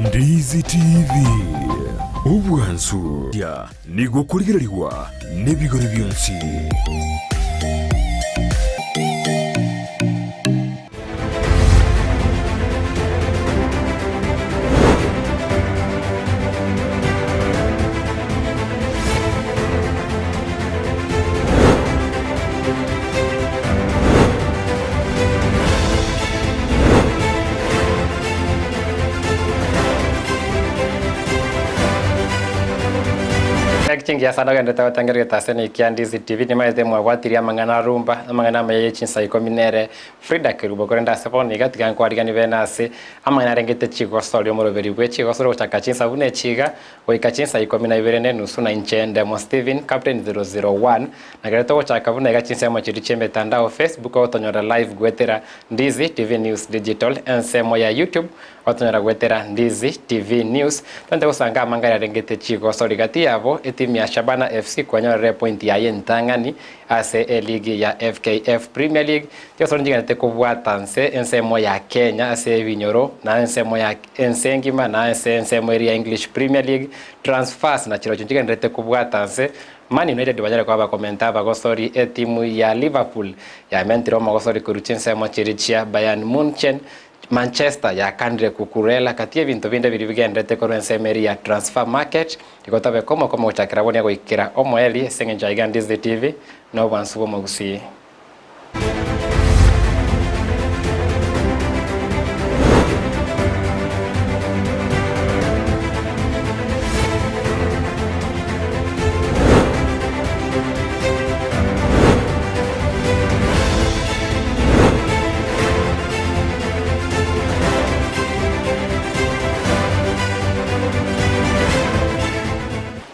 Ndizi TV, obwansu nigo korigererigwa nebigori bionsi. Chingaki chingiya sana ogenderete gotengera egetaseni kia Ndizi TV nimaete mwabwatirie amang'ana arumba amang'ana amaya ye chinsa ikomi nere Frida Kerubo korende ase bono iga tiga nkwarigani bene ase amang'ana arengete chigosori omoroberi bwe chigosori gochaka chinsa buna echi iga Goika chinsa ikomi na ibere na enusu na inche Ndemo Stephen, Captain 001, na kere togochaka buna iga chinsemo chiria chi'emetandao Facebook ogotonyora live goetera Ndizi TV News Digital, ensemo ya YouTube ogotonyora goetera Ndizi TV News. Togende gosanga amang'ana arengete chigosori gati yabo etimu ya Shabana FC kwanyorera epointi yaye entang'ani ase eligi ya FKF Premier League. Chigosori nchigenderete kobwata nse ensemo ya Kenya ase ebinyoro na ensemo ya Ense engima na ase ensemo eria ya English Premier League, transfers na chirochio nchigendererete kobwata nse, Man United banyare koba bakomenta abagosori etimu ya Liverpool yamentire omogosori korwa chinsemo chiria chia Bayern Munchen, Manchester yakanire Cucurella gati y'ebinto binde biria bigendererete korwa ensemo eria ya transfer market. Igo tobe komo komo gochakera bonia goikera omoerio ase engencho ya iga Ndizi TV na obwansu bw'omogusii.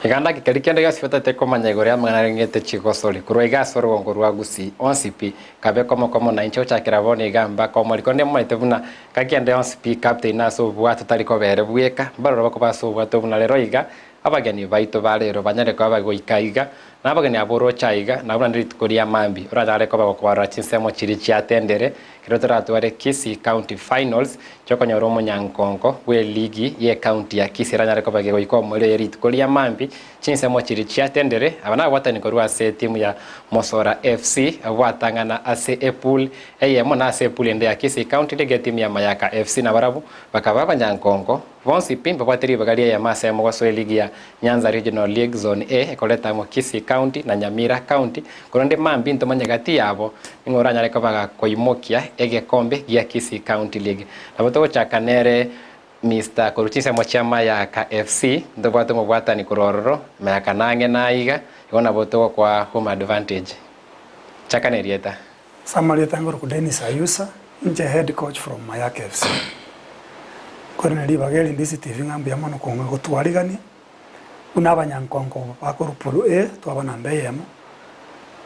Iga ndakika riria kende gionsi otagete komanya igoro y'amang'ana arengete chigosori korwa iga ase orogongo rwa Gusii onsi pi, kabe komo komo na inche gochakera bono iga mpaka omoriko onde momaete buna ngaki ende yonsi pi captain ase obwato tari koba ere bweka, mbaroro bakoba ase obwato buna rero iga, abageni baito ba rero banyare koba bagoika iga, na abageni abwo oroche aiga, na buna nerituko ria mambia oranyare koba gokobarora chinsemo chiria chiatendere, Ekero toratware Kisii County Finals chiokonyora omonyankonko bw'eligi y'ecounty ya Kisii eranyare koba egegoika omoerio ye rituko ria mambia, chinsemo chiria chiatendire, aba nababwatani korwa ase etimu ya Mosora FC abwo batang'ana ase epool eyemo na ase epool ende ya Kisii County League etimu ya Mayaka FC nabarabwo bakaba abanyankonko bonsi pi mbabwate ribaga ri'eyemo ase eyemo gosoa eligi ya Nyanza Regional League Zone A ekoreta amo Kisii County na Nyamira County, korende mambia ntomanye gati yabo ning'o oranyare koba gakoimokia egekombe gia Kisii County League. Nabo togochaka nere Mister korwa chinsemo chia Mayaka FC, ntobwate omobwatani korwa ororo, Mayaka nang'e naiga, igo nabo togokoa home advantage. Chaka nerieta. Ase amarieta ngorokwa Dennis Ayusa, inche head coach from Mayaka FC. Korende ribaga eri Ndizi TV ng'a mbuya mono kong'a gotwarigania, buna abanyankonko bakorwa pool A twaba namba eyemo,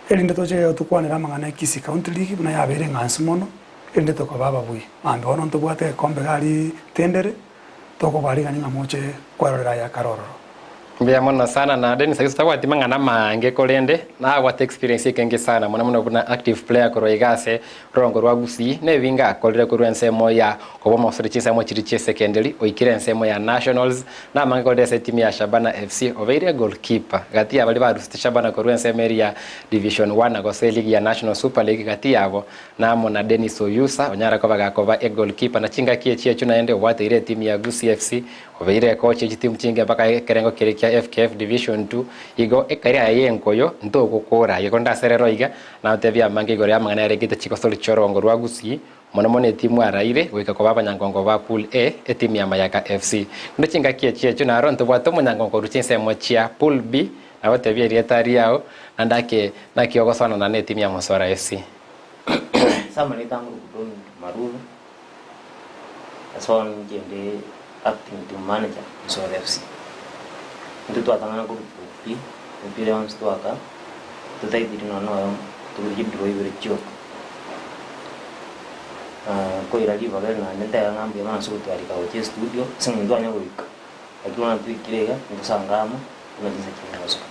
erinde toche tokwanere amang'ana e Kisii County League buna yabeire eng'ansu mono, erinde tokoba ababui. Mambia bono ntobwate egekombe iga aria tendere, tokobarigania ng'a moche kwerorera aya akare ororo. Mbuya mono sana na Dennis Ayuso tabwati mang'ana amange korende nabwate experience ekenge sana mono mono buna active player korwa iga ase rorongo rwa Gusii na ebinge akorire korwa ensemo ya koba omosori chinsemo chiria chie secondary oikire ensemo ya nationals na amange korire ase etimu ya Shabana FC obeire goalkeeper gati ya baria barusete Shabana korwa ensemo eria ya division one gose eligi ya National Super League gati yabo na amo na Dennis Oyusa onyare koba gakoba egoalkeeper na chingaki echi echio naende obwateire etimu ya Gusii FC Obeire ekochi ye chitimu chinke mpaka ekerengo keria kia FKF Division Two, igo ekari aye y'enkoyo ntogokora iga korende ase rero iga nagotebie amange igoro y'amang'ana yaregete chigosori chi'orogongo rwa Gusii, mono mono etimu araire goika koba abanyangongo ba Pool A, etimu ya Mayaka FC. Korende chingaki echi echio naro ntobwate omonyangongo korwa chinsemo chia Pool B, nagotebie erieta riao, naende ake naki ogosoanana netimu ya Mosora FC. Ase amarieta ang'u Dominic Marube. Ase bono inche inde acting team manager Msoro FC. Intwe twatang'ana korwa group B, emepira yonsi twaka, totaetiri nonya na oyomo, togochia chidraw ibere chioka. Nkoira ribaga eri naende ntebe ng'a mbuya mono ase gotwarika gochia estudio, ase eng'encho ntwanya goika, lakini bono twaikire iga, ntosanga amo, buna chinsa chiaye gosoa.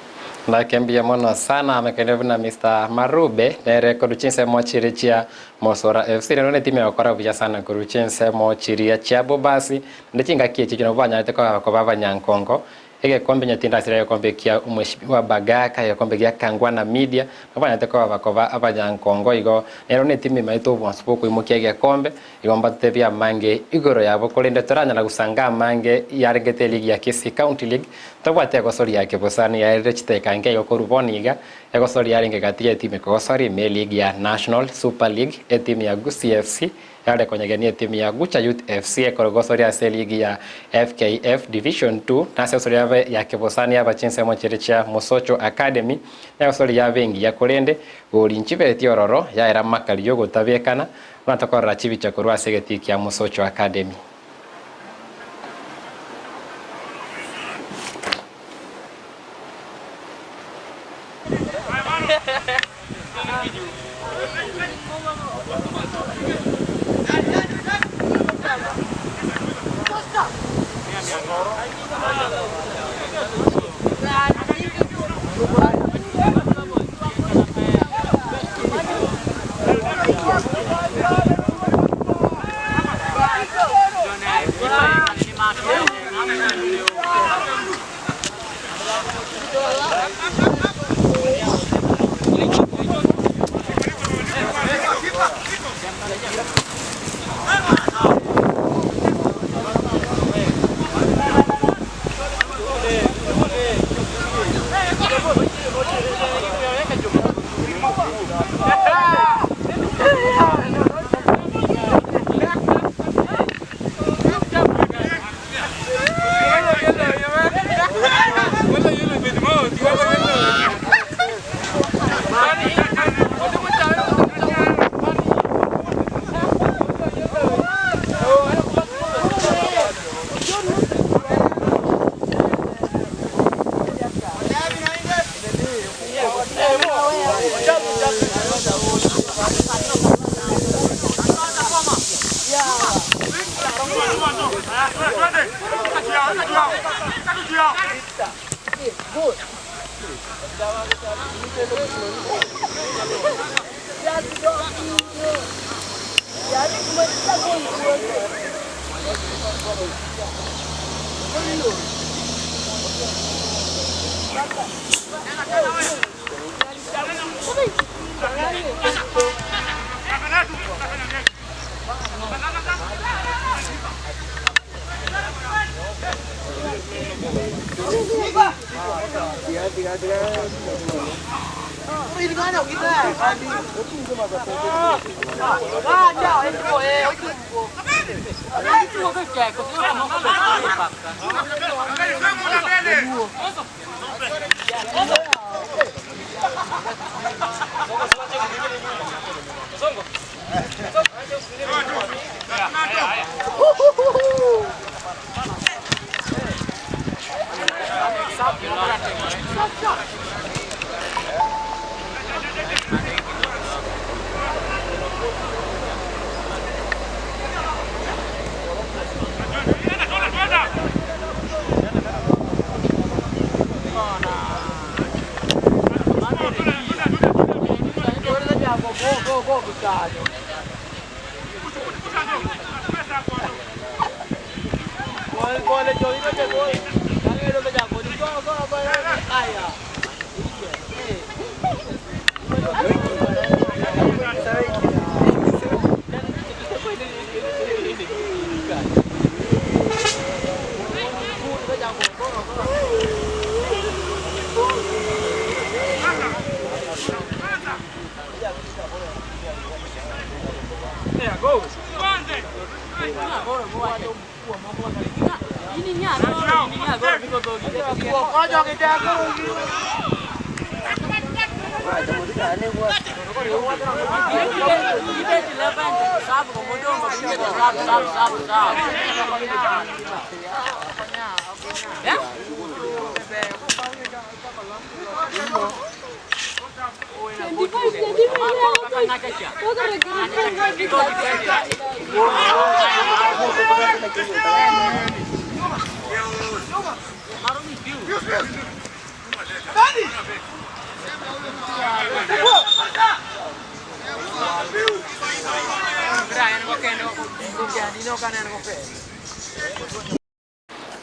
Nake mbuya mono sana amekene buna Mr. Marube nere korwa chinsemo chiria chia Mosora FC rero netimu egokora buya sana korwa chinsemo chiria chia Bobasi naende chingaki echi nabo banyarete koba koba abanyankongo egekombe onye tindasira egekombe kia omweshimiwa Bagaka egekombe gia Kangwana Media nabo banyarete koba bakoba abanyankongo igo nero netimu emaete obwansu bwokoimokia egekombe Igo mbatebie amange igoro yabo, korende toranyara gosanga amange yarengete eligi ya Kisii County League. Tobwate egosori ya kebosani yaerire chiteka nke igo korwa bono iga, egosori yarenge gati y'etimu ekogosori ime eligi ya National Super League, etimu ya Gusii FC yare konyegenia etimu ya Gucha Youth FC ekogosori ase eligi ya FKF Division 2, na ase egosori yabe ya kebosani yaba chinsemo chiria chia Mosocho Academy, na egosori yabe engiya korende gori nchibeti ororo yaera amakari yogotabekana Buna tokorora chibicha korwa ase egetii kia Mosocho Academy.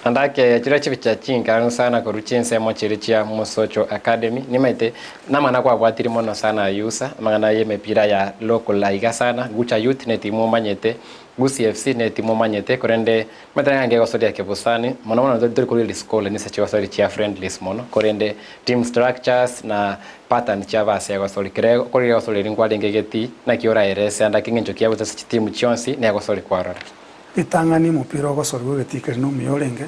Andake chiria chibicha chinkaranu sana korwa chinsemo chiria chia Mosocho Academy nimaete namang'ana kwabwatire mono sana Yusa amang'ana ya emepira ya local aiga sana Gucha Youth ne timu omanyete Gusii FC ne timu omanyete korende nimaete ng'a ngegosoria kebusani mono mono tori korigereria school nise chigosoria chia friendlies mono korende team structures na pattern chiabo ase egosori kere okorigereria egosori eri nkwarenge getii naki oraerese andake eng'encho ki yabwate ase chitimu chionsi na egosori kwarora. Ritang'ani omopira ogosorigwa egetii keria nomuya orenge,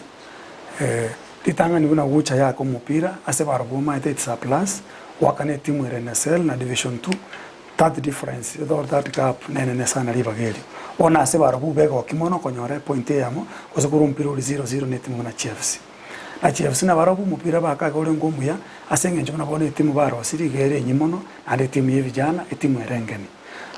ritang'ani buna gocha yaka omopira ase barabwo omaete it's a plus, goakana etimu ere NSL na division two, that difference or that gap nenene sana ribaga erio. Bono ase barabwo begoki mono konyora epoint eyemo gose korwa omopira ore zero zero na etimu buna Chiefs. Na Chiefs nabarabwo omopira bakaga orenge omuya ase eng'encho buna bono etimu barosirie iga ere enyia mono naende etimu ya evijana etimu ere engeni.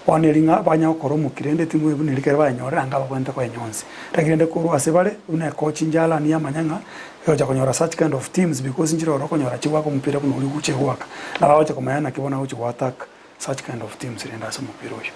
Bono eri ng'a banya gokora omokia rende timwe buna eria ekero bayenyorire anga ababwenerete koyenyonsi. Lakini rende korwa ase bare, buna ekochi inche Allan yamanya ng'a egocha konyora such kind of teams because nchire ororo okonyora chigoaka omopira buna oria ogochia goaka. Nabo agocha komanya naki bono agochia go attack such kind of teams rende ase omopira oyio.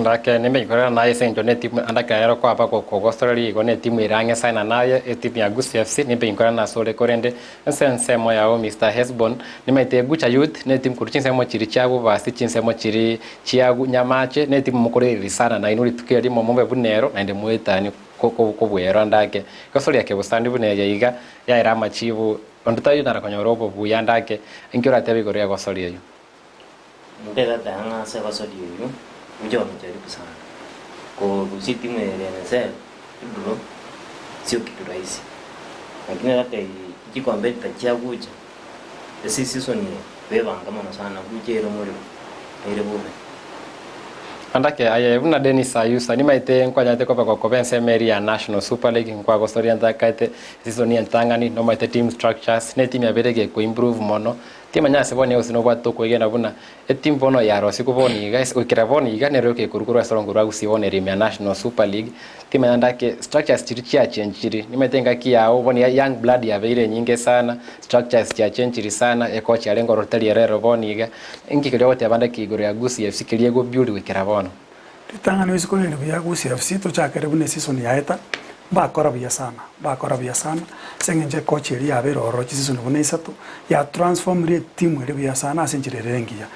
Ndake nimbe nkorera naye ase eng'encho netimu ande ekero kwaba gokogosoreria igo netimu ere ang'e sana naye etimu ya Gusii FC nimbe nkorera nasore korende Ase ensemo yao Mister Hesbon, nimaete Gucha Youth netimu korwa chinsemo chiria chia Bobasi, chinsemo chiria chia Nyamache, netimu mokorereria sana nainwe rituko erimo mobe buna ero naende moetanie kobua ero ande ake. Gosoria kebosani buna eye iga yaera amachibu, onde taiyo onyara konyora obobuya ande ake, inki oratebe igoro ya gosoria eyio? Ntegete ang'e ase gosoria oyio, gocha wamejaribu sana. Korusia etimu eye ya NSL edraw sio kitu rahisi. Lakini gati chicompetitor chia gocha ase eseason eye bebanga mono sana gocha ere omorero ere bobe. Andake aye buna Dennis Ayusa, nimaete nkwanyarete koba gokoba ensemo eria ya National Super League, nkwagosoria ntakaete season entang'ani, nomaete team structures, ne etimu yabeire gekoimprove mono, Timanya ase bono gose nobwate okwegena buna etimu bono yarosigwe bono iga ase goikera bono iga nero ekekorwa korwa ase orongo rwa Gusii bono ere ime ya National Super League. Timanya ndake structures chiria chiachenchiri nimanyete engaki yao bono iga young blood yabeire enyinge sana, structures chiachenchiri sana, ekochi yarenge ororo tari ero ero bono iga. Inki keria ogoteba ndake igoro ya Gusii FC keria egobuild goikera bono? Ritang'ani isiko riri buya Gusii FC tochakere buna eseason yaeta, mbakora buya sana, mbakora buya sana, ase eng'encho ekochi eria yabeire ororo chiseason buna isato, ya transformire etimu eria buya sana ase enchera ere engiya.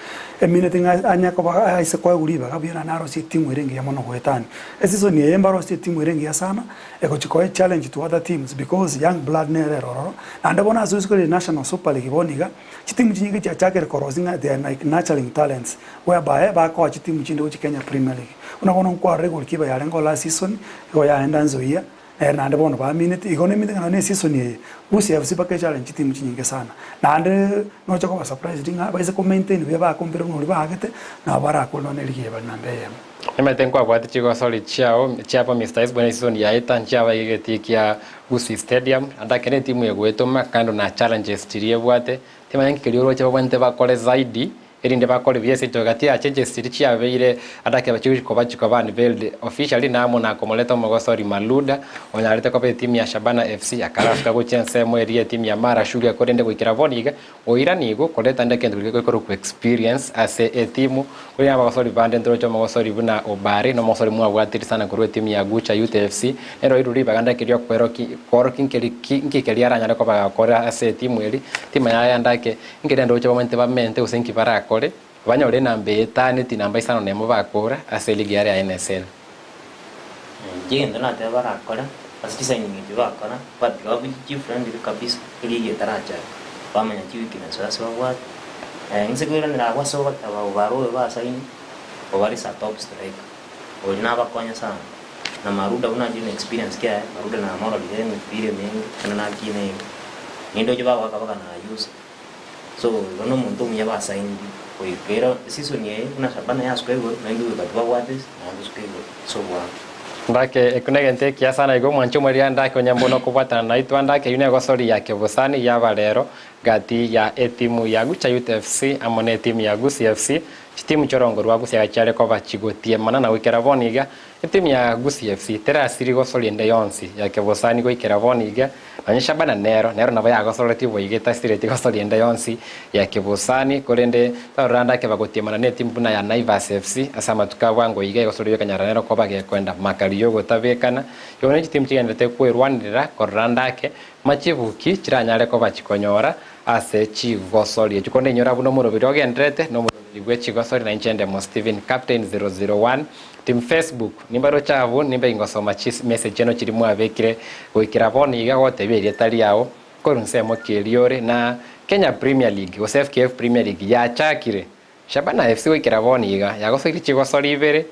Emineti ng'a anya koba aise koegwa ribaga buya naende arosie etimu ere engiya mono goetania. Eseason eye mbarosie etimu ere engiya sana, egochia koa echallenge to other teams because young blood nere ere ororo, naende bono ase isiko riri National Super League bono iga, Chitimu chinyinge chiachakire korosia ng'a they are like nurturing talents whereby bakoa chitimu chinde gochia Kenya Premier League. Buna bono nkwarora egolikipa yarenge o last season, igo yaenda Nzoia, nere naende bono baamineti, igo nimanyete ng'a nonye esizoni eye, Gusii FC mpaka echallenge chitimu chinyinge sana. Naende nocha koba surprised ng'a baise ko maintain buya bakompire buna oria baagete, nabo barakore nonye na eligi eye bare namba eyemo. Nimanyete nkwabwate chigosori chiao chiabo Mister Hesbon esizoni yaeta nchiaba egetii kia Gusii Stadium, ande ake netimu egoetoma kando na challenges chiria ebwate, timanya nki keria oroche babwenerete bakore zaidi erinde bakore buya ase enchera gati ya changes chiria chiabeire ande ake chigochi koba chikoba unveiled officially na amo na komoreta omogosori Maluda onyarete koba etimu ya Shabana FC akarasuka gochia ensemo eria etimu ya Mara Sugar korende goikera bono iga Oiranie igo, koreta ande egento keria gekorokwa experience ase etimu. Korende abagosori bande ntoroche omogosori buna Obare, na omogosori mwabwate risana korwa etimu ya Gucha Youth FC, nere oirwe ribaga ndake ri'okweroki koorokia nkeri ki nki keria aranyare koba gakora ase etimu eri. Timanya aya ndake, nkeri ndoche bamanyete bamente gose nki barakore, banyore enamba eye etaneti namba isano nemo bakora ase eligi yaria ya NSL. Inche egento natebe barakore, ase chisigning echio bakora, batiga babe chifriendly kabisa, eligi etarachaka, bamanya chiweakness ase babwate. Inse koiranera abwo ase ogoteba Obare oyo basaini, Obare is a top striker, oria nabakonye sana. Na Maruda buna achire na experience kiaye, Maruda namororire emepira emenge, buna nakina iga, nindoche bagoaka mpaka na Ayuso. So igo nomonto omuya basainiri goikera season eye buna Shabana yasuka igoro naende goika tobabwate ase naende tosuke igoro ase oboamo. Ndake, ekio negento ekiya sana igo omwanche omoria ndake onye mbono okobwatana naitwe andake eyio negosori ya kebosani yaba rero gati ya etimu ya Gucha Youth FC amo ne etimu ya Gusii FC chitimu chorongo rwa Gusii agachiare koba chigotiemana na goikera bono iga etimu ya Gusii FC terasiri gosori ende yonsi ya kebosani goikera bono iga. Nonye Shabana nero, nero nabo yagosoretie boigo etasireti gosoria ende yonsi ya kebosani, korende tarora ande akeba gotiemana netimu buna ya Naivas FC ase amatuko a bwango iga egosoria ekanyara nero koba gekoenda makari yogotabekana. Igo ne chitimu chigendererete kwerwanerera korora ande ake machibuki chiranyare koba chikonyora ase chigosori echio. Korende inyora buna omoroberi ogendererete nomoroberi bwe chigosori na inche Ndemo Stephen Captain 001 Team Facebook nimbaroche abwo nimbe ingosoma chi message chiano chiria mwabekire goikera bono iga gotebia erieta riao korwa nsemo ki eria ore na Kenya Premier League gose FKF Premier League yachakire Shabana FC goikera bono iga yagosoirie chigosori ibere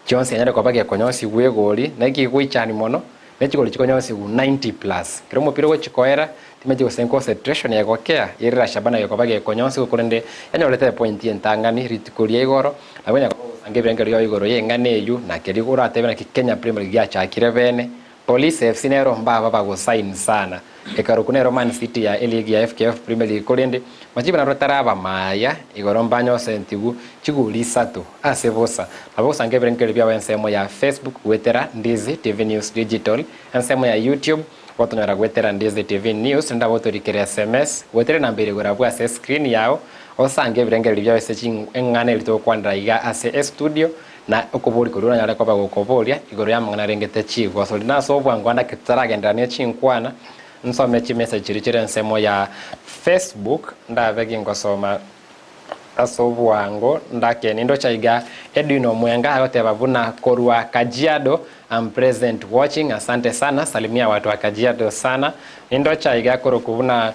chionsi yanyare koba gekonyosiwa egori na ekegoichani mono ne chigori chikonyosiwa 90 plus kero omopira ogochi koera timanyeti gose concentration egokea erera Shabana gekoba gekonyosiwa korende yanyorete epointi entang'ani rituko ria igoro nabo onya koba ogosanga ebirengererio biao igoro y'eng'ana eyio na keria oratebe naki Kenya Premier League yachakire bene Police FC nero mbaba bagosign sana. Ekarokwa nero Man City ya eligi ya FKF Premier League korende machibo naro taraba maya igoro mbanyosentigu chigori isato ase bosa. Nabo ogosanga ebirengererio biabo ensemo ya Facebook goetera Ndizi TV News Digital, ensemo ya YouTube gotonyora goetera Ndizi TV News naende otorikere SMS goetera enamba ere igoro abwo ase escreen yao osange ebirengererio biabo ase eng'ana eria togokwanera iga ase estudio Na okoboria koria oranyare koba gokoboria igoro y'amang'ana arengete chigosori. Na ase obwango ande ake totaragenderera ne chinkwana, nsome chimessage chiria chire ensemo ya Facebook, ndabe gingosoma ase obwango ndake nindoche iga Edwin Omwenga agoteba buna korwa Kajiado I'm present watching asante sana salimia watu wa Kajiado sana. Nindoche iga akorokwa buna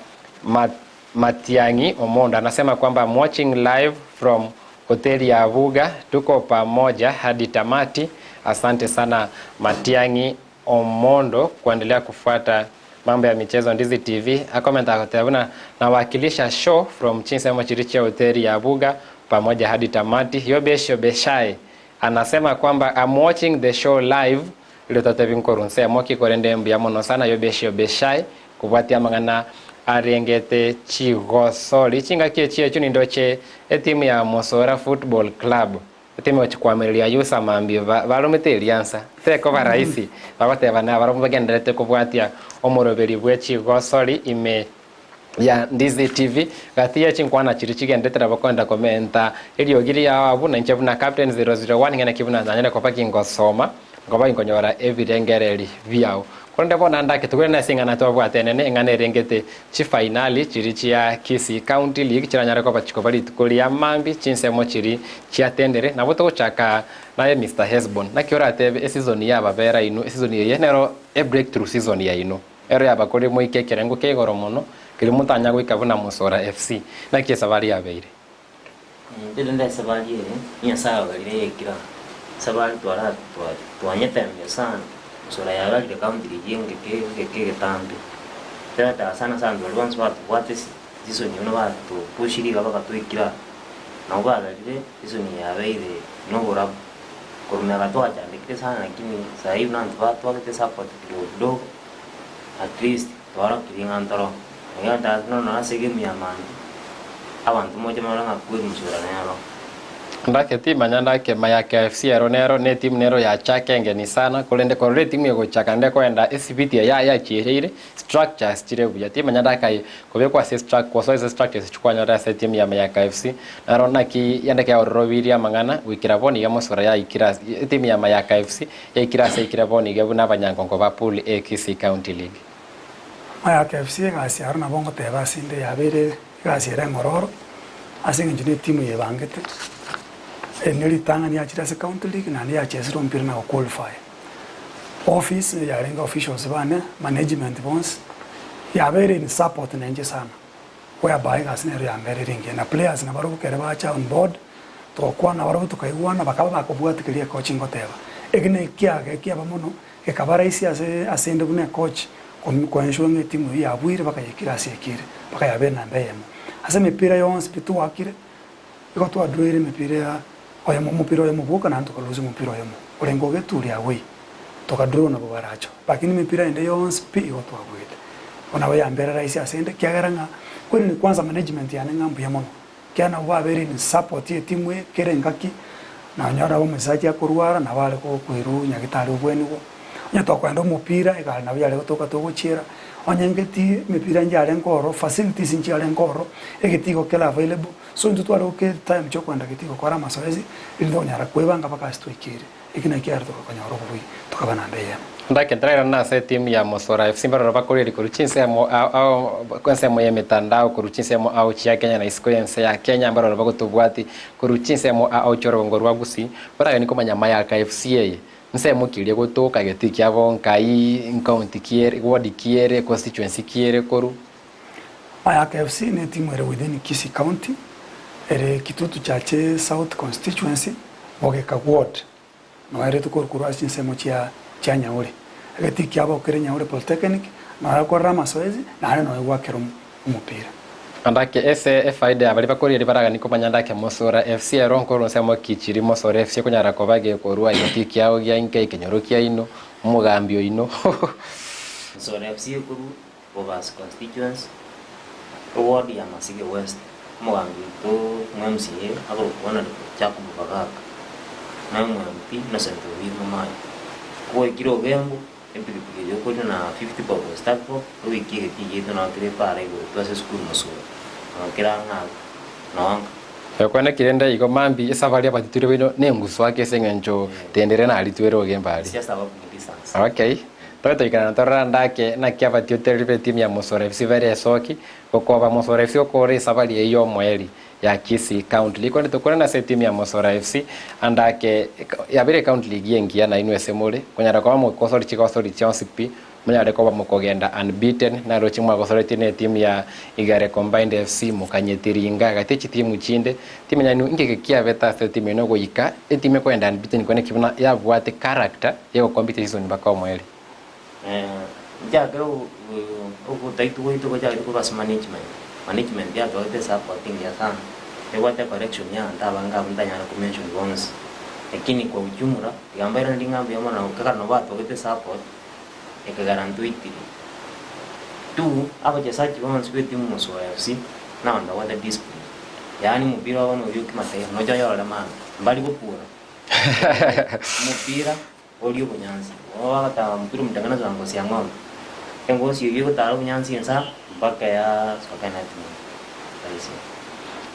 Matiang'i Omondo anasema kwamba I'm watching live from hoteli ya Abuga, tuko pamoja hadi tamati. Asante sana Matiang'i Omondo kuendelea kufuata mambo ya michezo Ndizi TV. Akomenta agoteba buna nawakilisha show from chinsemo chiri chia hoteli ya Abuga pamoja hadi tamati. Yobesho Beshai anasema kwamba I'm watching the show live Ritotebi nkorwa nsemo ki korende mbuya mono sana Yobesho Beshai Kobwatia amang'ana arengete chigosori chingaki echi echio nindoche etimu ya Mosora Football Club etimu egochia koamereria Yusa mambia baromete eriansa tekoba rahisi bagoteba nabarabwo bagendererete kobwatia omoroberi bwe chigosori ime ya Ndizi TV gati ye chinkwana chiria chigenderete nabo koenda komenta eriogi riao abwo na inche buna Captain 001 ng'ina ki buna nanyare koba gingosoma Nkoba inkonyora ebirengereri biao. Korende bono ande ake togwere nase eng'ana twabwate enene, eng'ana erengete chifainali chiria chia Kisii County League chiranyare koba chikoba rituko ria mambia chinsemo chiria chiatendire. Nabo togochaka naye Mister Hesbon, naki oratebe eseason yababera inwe, eseason eye nero ebreakthrough season yaino, ero yabakorire moike ekerengo kia igoro mono, keria motanya goika buna Mosora FC. Naki esabari yabeire? Inche rende esabari eye, Nyasae ogerire yaikire aa. Esabari twara twa twanyetemire sana, nsura yararire county riria engeke egeke egetambe. Totara sana sana baria bonsi batobwate esi season buna batopushire iga bagatoikera aa, nabo bagerire season yabeire na oborabu. Korwa miaka twachandekire sana lakini sahii buna abanto batwagete support kidogo kidogo, at least twarokire ng'a ntoro. Ekiagera nonya ase egame ya mambia, abanto moche morore ng'a kweri mosubera nero. Ndake timanya ndake Mayaka FC ero nero netimu nero yachaka engeni sana korende korora etimu egochaka naende ekoenda esibiti eye yachiereire structures chire buya timanya ndake aye kobekwa ase struc gosoa ase structures echio kwanyora ase etimu ya Mayaka FC naro naki yandeke yaororobirie amang'ana goikera bono iga mosubera yaikire ase etimu ya Mayaka FC yaikire ase aikire bono iga buna abanyangongo ba Pool A Kisii County League. Mayaka FC egasi aro nabo ngoteba ase inde yabeire egasi ere eng'ororo, ase eng'encho ne etimu yebangete, eri ne ritang'ani yachire ase county league naende yachesire omopira na goqualify. Office yarenge officials bane, management bonsi, yabeire in support na inche sana, whereby egasi nero yamberire engiya na players nabarobwo ekere bacha on board, togokwana nabarobwo tokaigwana bakaba bakobwatia keria ekochi ngoteba. Eki na ekiaga ekiaba mono, Gekaba rahisi ase asende buna ekochi koensure ng'a etimu eyio yabuire bakayeikera ase ekere, bakayabera enamba eyemo. Ase emepira yonsi pi twakire, igo twadroire emepira ya oyomo omopira oyomo bwoka naende tokalusia omopira oyomo, orenge ogeturia away, tokadraw nabo baracho. Lakini emepira ende yonsi pi igo twabuete. Igo nabo yambera rahisi asende ekiagera ng'a kweri kwanza management yane ng'a mbuya mono. Ekiagera nabo babeire in support y'etimu eye kera engaki, nonyora nabo omochesaji akorwara nabo are koirwa nyagetari obwenigwa, onye tokoenda omopira egari nabo yare gotoka togochiera, Onye ngetii emepira nchiarenge ororo, facilities nchiarenge ororo, egetii igo kere available, so intwe tware goka etime chiokogenda getii gokora amazoezi, erinde tokonyara kwebanga mpaka ase twaikeire. Eki nakio kiagera togakonyora obobui tokaba namba eyemo. Ndake ntarairana ase etimu ya Mosora FC mbaroro bakoria korwa chinsemo ao ao ensemo y'emetandao korwa chinsemo ao chia Kenya na isiko y'ense ya Kenya mbaroro bagotobwati korwa chinsemo ao chi'orogongo rwa Gusii baraganie komanya Mayaka FC eye nsemo ki eria gotoka getii kiabo nkai nkaunti ki ere ward ki ere constituency ki ere korwa. Mayaka FC n'etimu ere within Kisii County ere Kitutu Chache South Constituency Bogeka Ward noeretwe korwa korwa ase chinsemo chia chia Nyaure. Egetii kiabo kere Nyaure Polytechnic, noyo okorera amasoezi, naende noyo gwakera omopira. Andake ese efaida ya baria bakoria baragani komanya ndake Mosora FC ero nkorwa nsemo ki chiri Mosora FC ekonyara koba gekorwa egetii kiao gia inka ekenyoro kiaino omogambi oino. Mosora FC ekorwa Bobasi Constituency, eward ya Masige West, omogambi oito omo-MCA akorokwa Honourable Jacob Bagaka, na omo-MP Innocent Obiiri Momanyi. Kogoikire Ogembo, epikipiki eyio okorina na 50 bob gose 30 bob, ogoikia egetii giaito nao kere epara igoro ase esukuru Mosori, nao kere ang'e abwo, nao nka. Ekwane kirende igo mambia esabari abatituri baino nengusu ake ase eng'encho tendere naritwere Ogembo aria. It's just a walking distance. Okay. Tobe toikerana torore ande ake naki abatiotereri b'etimu ya Mosora FC bare esoki, gokoba Mosora FC gokoora esabari eyio y'omoerio ya Kisii County League. Korende tokwane ase etimu ya Mosora FC ande ake yabeire County League engiya nainwe ase more, konyara koba mogosori chigosori chionsi pi, monyare koba mokogenda unbeaten, naroche mwagosoretie na etimu ya Igare Combined FC mokanyetiringa gati ye chitimu chinde. Timanya inwe inki eke kiabete ase etimu eno goika etimu ekogenda unbeaten kwane ki buna yabwate character yegokompete season mpaka omoerio. Nchakere ogotaitwa gwaito gochakire korwa ase management, management yatwarete esupport engiya sana, ebwate correction ya abanto abange abwo ntanyare ko mention bonsi, lakini kwa ujumla tiga mbairanerie ng'a mbuya mono kegera nabo batwagete esupport, ekegera ntoitire. Two, abachesaji bonsi be etimu Musoa FC, na abanto babwate discipline, yaani omopira obo noria o kimataifa nocha oyorore mambia, mbari gokura. Omopira oria obonyansi, bono bagoteba mpira omotengenezo wa ngosi ya ng'ombe, engosi eyio egotara obonyansi insa mpaka yasoka eneti rahisi.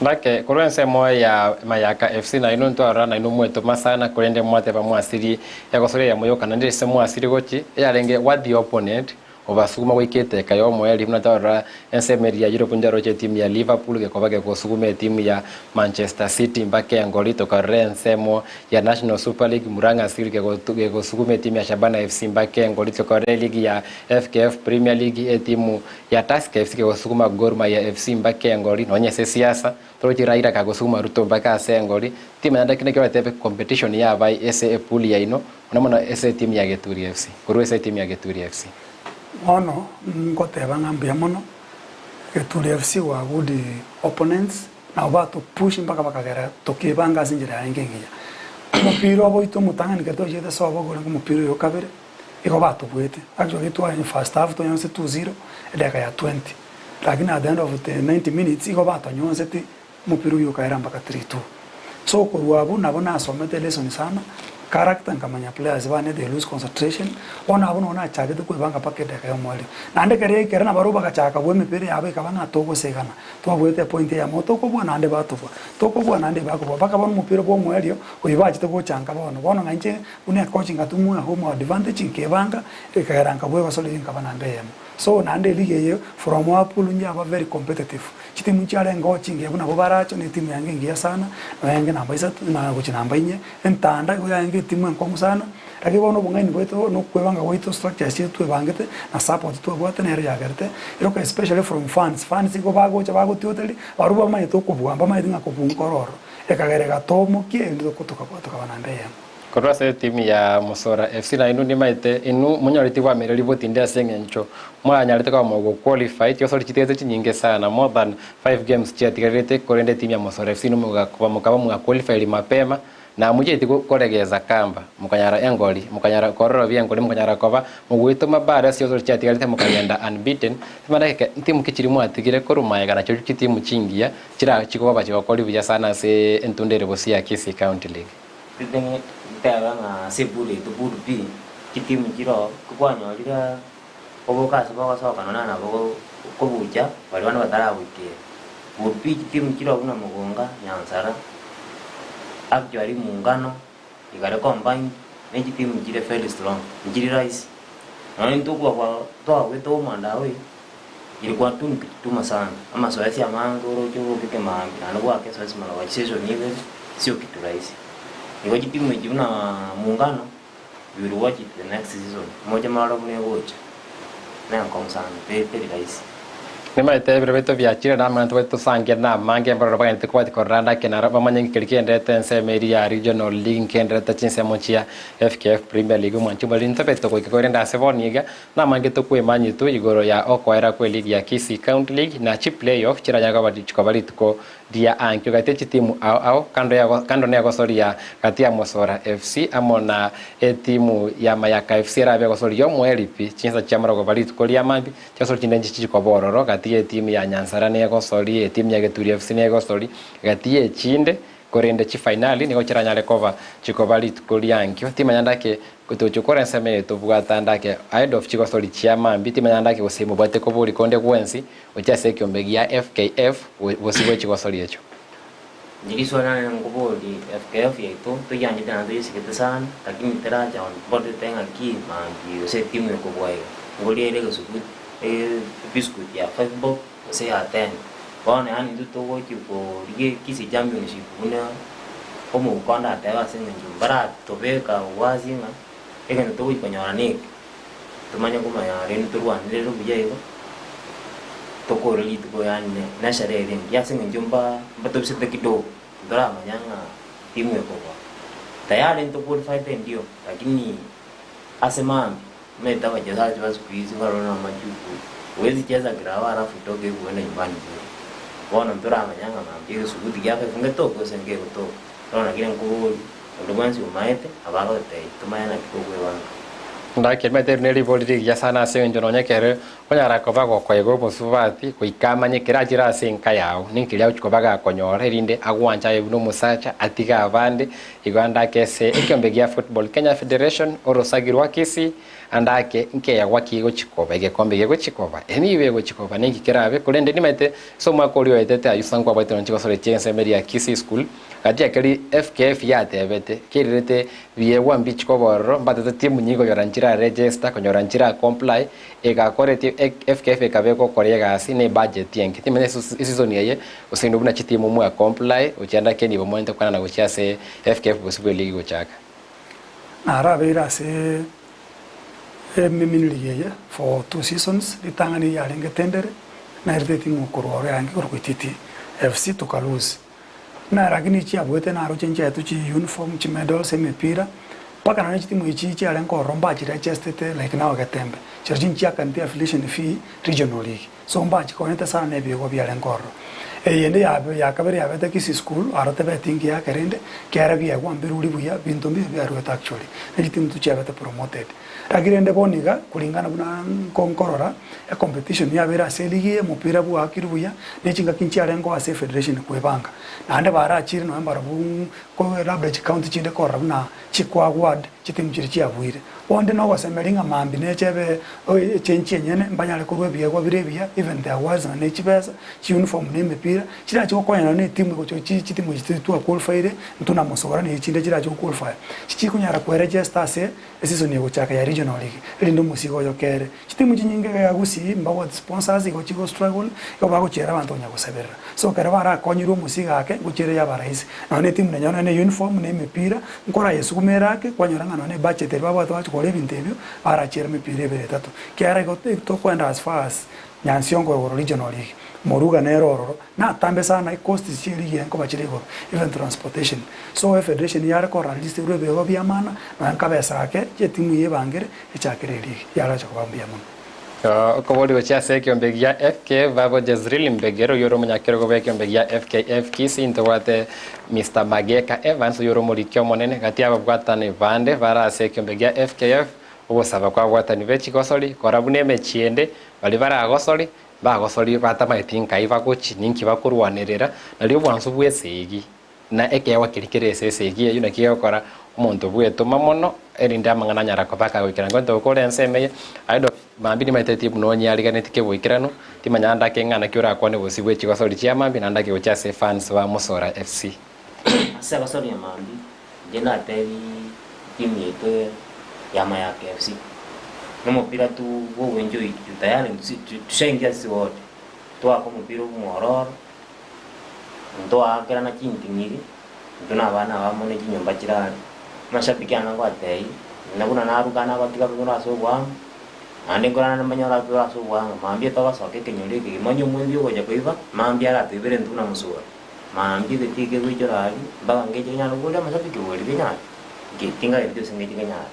Ndake korwa ensemo ya Mayaka FC nainwe ntwarora nainwe mwetoma sana korende mwateba mwasirie egosori eyemo yoka naende ase mwasirie gochi eyarenge what the opponent Obasuguma goika eteka y'omoerio buna twarora ensemo eria ya Europe ncharoche etimu ya Liverpool gekoba gegosuguma etimu ya Manchester City mpaka engori tokarora ensemo ya National Super League Murang'a Seal gegosuguma etimu ya Shabana FC mpaka engori tokarora eligi ya FKF Premier League etimu ya Tusker FC kegosuguma Gor Mahia FC mpaka engori nonye ase siasa toroche Raila kagosuguma Ruto mpaka ase engori timanya naki naki oratebe competition yabae ase epool yaino Mono mono ase etimu ya Geturi FC. Korwa ase etimu ya Geturi FC. Bono ngoteba ng'a mbuya mono, Geturi FC were good opponents, nabo bato push mpaka bakagera tokebanga ase enchera yarenge engiya. Omopira obo oito omotang'ani ekero twachete sobo orenge omopira oyo okabere, igo batobuete. Actually tware first half twanyonsete 2-0 edageka ya 20, lakini at the end of the 90 minutes igo batonyonseti Omopira oyio okaera mpaka 3-2. So korwa abwo nabo nasomete elesson sana, character nkamanya players bane they lose concentration, bono abwo nabo nachagete kwebanga mpaka edageka yomoerio. Naende ekero yaikera nabarobwo bagachaka bwa emepira yabo ekaba ng'a togosegana, twabwate epoint eyemo tokobua naende batobua, tokobua naende bakobua mpaka bono omopira bwa omoerio oyio bachete gochanka bono. Bono ng'a inche buna ecoach ngatumwa home advantage nkebanga, ekagera nkabua egosori eyio nkaba namba eyemo. So naende eligi eye from our pool yaba very competitive, chitimu chiarengeo chingiya buna Bobaracho ne etimu yange engiya sana, nonya enge namba isato na gochia namba inye, Entanda igo yarenge etimu enkong'u sana, lakini bono obong'aini bwaito na okwebanga gwaito structures chiaito twebangete na support twabwate nero yagerete, eroka especially from fans, fans igo bagocha bagotioteria, barobwo bamanyete okobua mbamanyeti ng'a kobua nkoro ororo, ekagera egatomokia erinde tokabua tokaba namba eyemo. Korwa ase etimu ya Musora FC na inwe nimaete inwe monyoreti bwamereri botinde ase eng'encho mwanyarete koba mogo qualify chiosori chitigete chinyinge sana more than 5 games chiatigarete korende etimu ya Musora FC inwe mogakoba mokaba mwa qualify mapema na mochieti koregeza kamba mokanyara engori mokanyara kororobia engori mokanyara koba mogoetoma bado ase chiosori chiatigarete mokagenda unbeaten timanakeke ntimu ki chiria mwatigire korwa maega nachio chitimu chingiya chira chikoba chigokori buya sana ase entunda ere bosio ya Kisii County League. Ntebe ng'a ase epool yaito pool B, chitimu chire oo, kwanyorire Oboke ase bogosoka nonya nabo okobucha baria bande bataragoikera. Pool B chitimu chire buna Mugunga, Nyansara, actually Muungano, Igare combined, ne chitimu chire very strong, nchiri rahisi. Nonya intwe okobua twagwete omwanda oyo, ilikuwa tu ni kujituma sana, amasoesi amange oroche oboke ekemaambia naende goaka esoesi mara gocha chisession ibere, sio kitu rahisi. Igo chitimu echi buna Muungano, you will watch it the next season, moche morore buna egocha, nenkong'u sana, teri rahisi. Nimaete ebiro biaito biachire, na amang'ana tobwate tosange namange, mbaroro baganyete kobwatia korora ande ake naro bamanye ng'iki keria kenderete ensemo eria ya Regional League nkenderete chinsemo chia FKF Premier League omwanchi omoriri ntobete goika korende ase bono iga namange tokwemanyetwe igoro ya okoera kwe league ya Kisii County League na chi play-off chiranyare koba chikoba rituko ria ankio gati ye chitimu ao ao kando ya kando negosoria gati ya Mosora FC amo na etimu ya Mayaka FC erabe egosoria omoeri pi chinsa chia marogoba rituko ria mambia Chigosori chinde nchichi chikoba ororo gati y'etimu ya Nyansara negosori, etimu ya Geturi FC negosori, gati y'echinde, korende chifainali nigo chiranyare koba chikoba rituko riankio. Timanya ndake tochia gokora ensemo eye tobwata ndake ahead of chigosori chia mambia, timanya ndake gose mobwate kobori konde gwensi gochia ase ekiombe gia FKF bosio bwe chigosori echio. Inche riswali nare nkobori FKF yaito toyianchete naende toyesigete sana lakini teracha on board tote ng'aki mambia gose etimu ekobua iga ngoria ere egesuguti ebiscuit ya five bob gose ya ten. Bono yaani intwe togochia korigia Kisii championship buna omouko onde atebe ase eng'encho mbaratobeka wazi ng'a egento togochia konyora neke. Tomanye komanya rende torwanerere buya igo, tokore rituko yaani ne esherehe ere engiya ase eng'encho mba mbatobisete kidogo, ntoramanya ng'a timu ekobua. Tayari ntoqualifiete ndio, lakini ase mambia, omanyete abachezaji ba siku hizi barore na amachuku, huwezi cheza grao alafu utoke hivi uende nyumbani bure. Bono ntoramanya ng'a mambia egesuguti gia five ngetoke gose ngegotoka, bono naki nkoboria. Onde bwensi omaete abagotebia, Tomanye naki tokwebanga. Ndakemete eri neribori rigiya sana ase engencho nonya ekero onyara koba gokoegwa omosubati goika amanye kera achire ase enka yao ninki keria agochia koba gakonyora erinde agwanche aye buna omosacha atige abande igo ande ake ase ekiombe gia Football Kenya Federation orosagi rwa Kisii ande ake nkeyagwa ki egochia koba egekombe gegochia koba enibo egochia koba ninki kerabe korende nimanyete ase omwaka oria oetete aywo ase nkwabwate nonye chigosori chia ensemo eria ya Kisii School Gati ya keria FKF yatebete, kerirete biegwa mbichi koba ororo, mbatete timu nyingi konyora nchira register, konyora nchira comply, egakoretie FKF ekaba egokora egasi ne ebudget enke. Timanya eseason eye gose inwe buna chitimu mwa comply gochia ande nibo mwanchete kwanana gochia ase FKF gose bwe league gochaka. Narabeire ase emiminiri eye for two seasons, ritang'ani yarenge Tendere, nairete etimu korwa ororo yarenge korokwa Ititi FC toka lose. Na lakini chiabuete naroche nchiaetwe chi uniform, chi medals, emepira, mpaka nonye chitimu echi chiarenge ororo mbachiregestete like now Getembe, chirochio nchiakanete affiliation fee regional league, so mbachikonyete sana na ebiegwa biarenge ororo. Eyende yabe ya kabere yabete Kisii school, aro tebeti ngiya ake rende, kiagera ebiegwa mbiruri buya, binto mbiya biaruete actually, ne chitimu tu chiabete promoted. Lakini rende bono iga, kulingana buna nko nkorora, ecompetition yabeire ase eligi eye, omopira bwaakirwe buya, ne chingaki nchiarengeo ase efederation kwebanga. Naende barachire nonya mbarabwo ko labda chicounty chinde korora buna chikoaward chitimu chiria chiabuire. Bonde nogosemeria ng'a mambia neche ebe echange enyene mbanyare korwa ebiegwa bire ebiya even the awards nonya ne chibesa, chiuniform na emepira, chirache gokonya nonya na etimu egocha chi chitimu echi twaqualifiire, intwe na mosora na echinde chirache goqualify, chichikonyara koeregister ase Eseason egochaka ya regional league erinde omosigo oyo kere. Chitimu chinyinge iga ya Gusii mbabwati sponsors igo chigo struggle igo bagochiera abanto konya goseberera. So ekero barakonyirwe omosigo ake ngochiere yaba rahisi. Nonya ne etimu nonye nonya ne uniform na emepira nkorayesuguma ere ake kwanyora ng'a nonya ne ebudget eria babwate bachi kogora ebinto ebio barachiere emepira ebere etato. Kiagera igo tokoenda as far as Nyansiongo igoro regional league, Moruga nere ororo, Natambe sana ecosts chie ligi nkoba chire igoro even transportation so efederation yare korora at least erwe ebiegwa bia maana nonya nkabesa ake chetimu eye ebangere echakere eligi yaracha koba mbuya mono. Okobori gochia ase ekiombe gia FKF babo Jezreel Mbegere oyio ore omonyakerogo bw'ekiombe gia FKF Kisii ntobwate Mister Mageka Evans oyio ore omoriki omonene gati y'ababwatani bande bare ase ekiombe gia FKF ogosaba kw'ababwatani be chigosori kora buna emechie ende baria baragosori Bagosorie batamaeti nkai bagochia, ninki bakorwanerera, nario obwansu bw'esegi, na ekeegwa keria kere ase esegi eyio nakio gegokora omonto bwetoma mono. Erinde amang'ana anyara koba akagoikerana. Nkonto gokora ensemo eye, aye do mambia nimaeteti buna onyariganeti keboikeranu, timanya ande ake ng'ana ki orakwane bosio bwe chigosori chia mambia naende ake gochia ase fans ba Mosora FC. Ase egosori ya mambia, inche ndatebi timu yaito ya Mayaka FC, nomopira tu bwogoenjoy juu tayari tushaingia sisi wote, twaka omopira omwororo, Ntwaakerana chinting'iri, intwe na abana abamo ne chinyomba chirare. Amashabiki ane ngoatebie, na buna naruka nabatiga tore ase oboamo, naende nkorana mbanyore tore ase oboamo, mambia togosoka ekenyoro eke kegima onye omoibi ogocha koiba, mambia aratoibere intwe buna mosubati. Mambia egetii kegoichora aria, mpaka ngeche kenyare koboria amashabiki bori kenyare? Inche tingageti gose ngeche kenyare.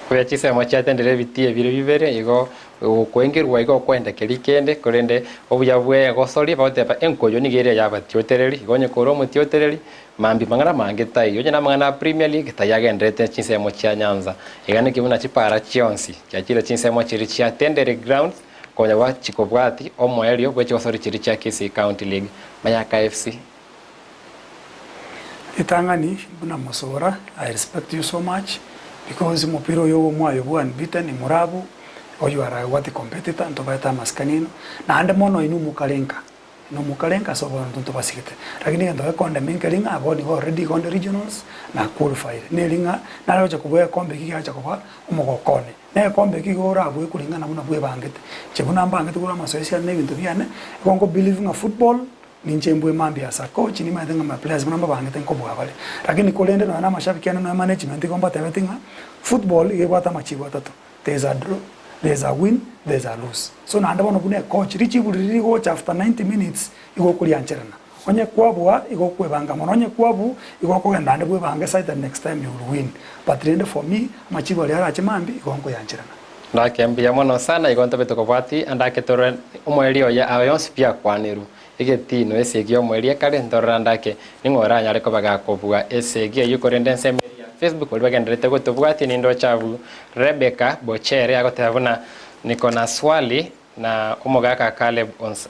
Koria chinsemo chiatendire ebitii ebire bibere, igo okoengerwa igo okwenda keria kende, korende obuya bw'egosori bagoteba enkoyo nigo ere ey'abatiotereri, igo onye kore omotiotereri, mambia mang'ana mange taiyo, onye namang'ana a Premier League taiyo agenderete chinsemo chia Nyanza. Iga naki buna chipara chionsi chiachire chinsemo chiria chia Tendere Grounds konya chikobwati omoerio bwe chigosori chiria chia Kisii County League. Mayaka FC. Ritang'ani buna mosora I respect you so much because omopira oyo ogo mwaye obwo unbeaten murabu oyo are a worthy competitor ntobaete amasikani aino naende mono inwe mokarenka inwe mokarenka ase oboronto ntobasigete lakini egento gekondema nkeri ng'a abwo nigo already igo onde regionals na qualified neri ng'a nare gocha kobua egekombe eki giacha koba omogoko one. Na egekombe eke igo orabue kuringana buna bwebangete. Inche buna mbangete korwa amasoesi ane na ebinto biane, igo nko believe ng'a football Ninche mbue mambia ase coach nimanyete ng'a my players buna mbabangete nkobua bare. Lakini korende nonya na amashabiki ane nonya management igo mbatebeti ng'a football iga ebwate amachibu atato, there is a draw, there is a win, there is a lose. So naende bono buna ecoach richibu riria rigocha after 90 minutes igo okoriancherana. Onye kwabua igo okwebanga mono, onye kwabuu igo okogenda naende bwebange side that next time you will win. But rende for me amachibu aria arache mambia igo nkoyancherana. Ndake mbuya mono sana igo ntobe tokobwati andake torore omoerio oye aye onsi pi akwaniru egetino esegi y'omoerio ekare ntorore andake ning'o oranyare koba gakobua esegi eyio korende ensemo eria ya Facebook baria bagendererete gotobwatia nindoche abwo Rebecca Bochere agoteba buna niko na swali na omogaka Caleb Ons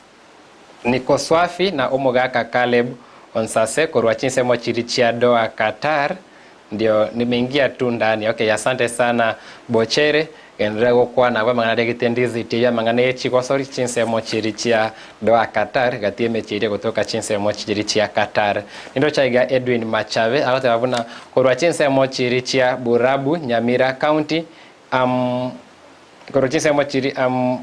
Niko Swafi na omogaka Caleb Onsase korwa chinsemo chiria chia Doha Qatar Ndio nimeingia tu ndani okay asante sana Bochere genderera gokwana abwo amang'ana aria gete ndiziti eyio amang'ana ye chigosori chinsemo chiri chia Doha Qatar gati emechie eria gotoka chinsemo chiri chia Qatar. Nindoche iga Edwin Machabe agoteba buna korwa chinsemo chiri chia Burabu Nyamira County am korwa chinsemo chiri am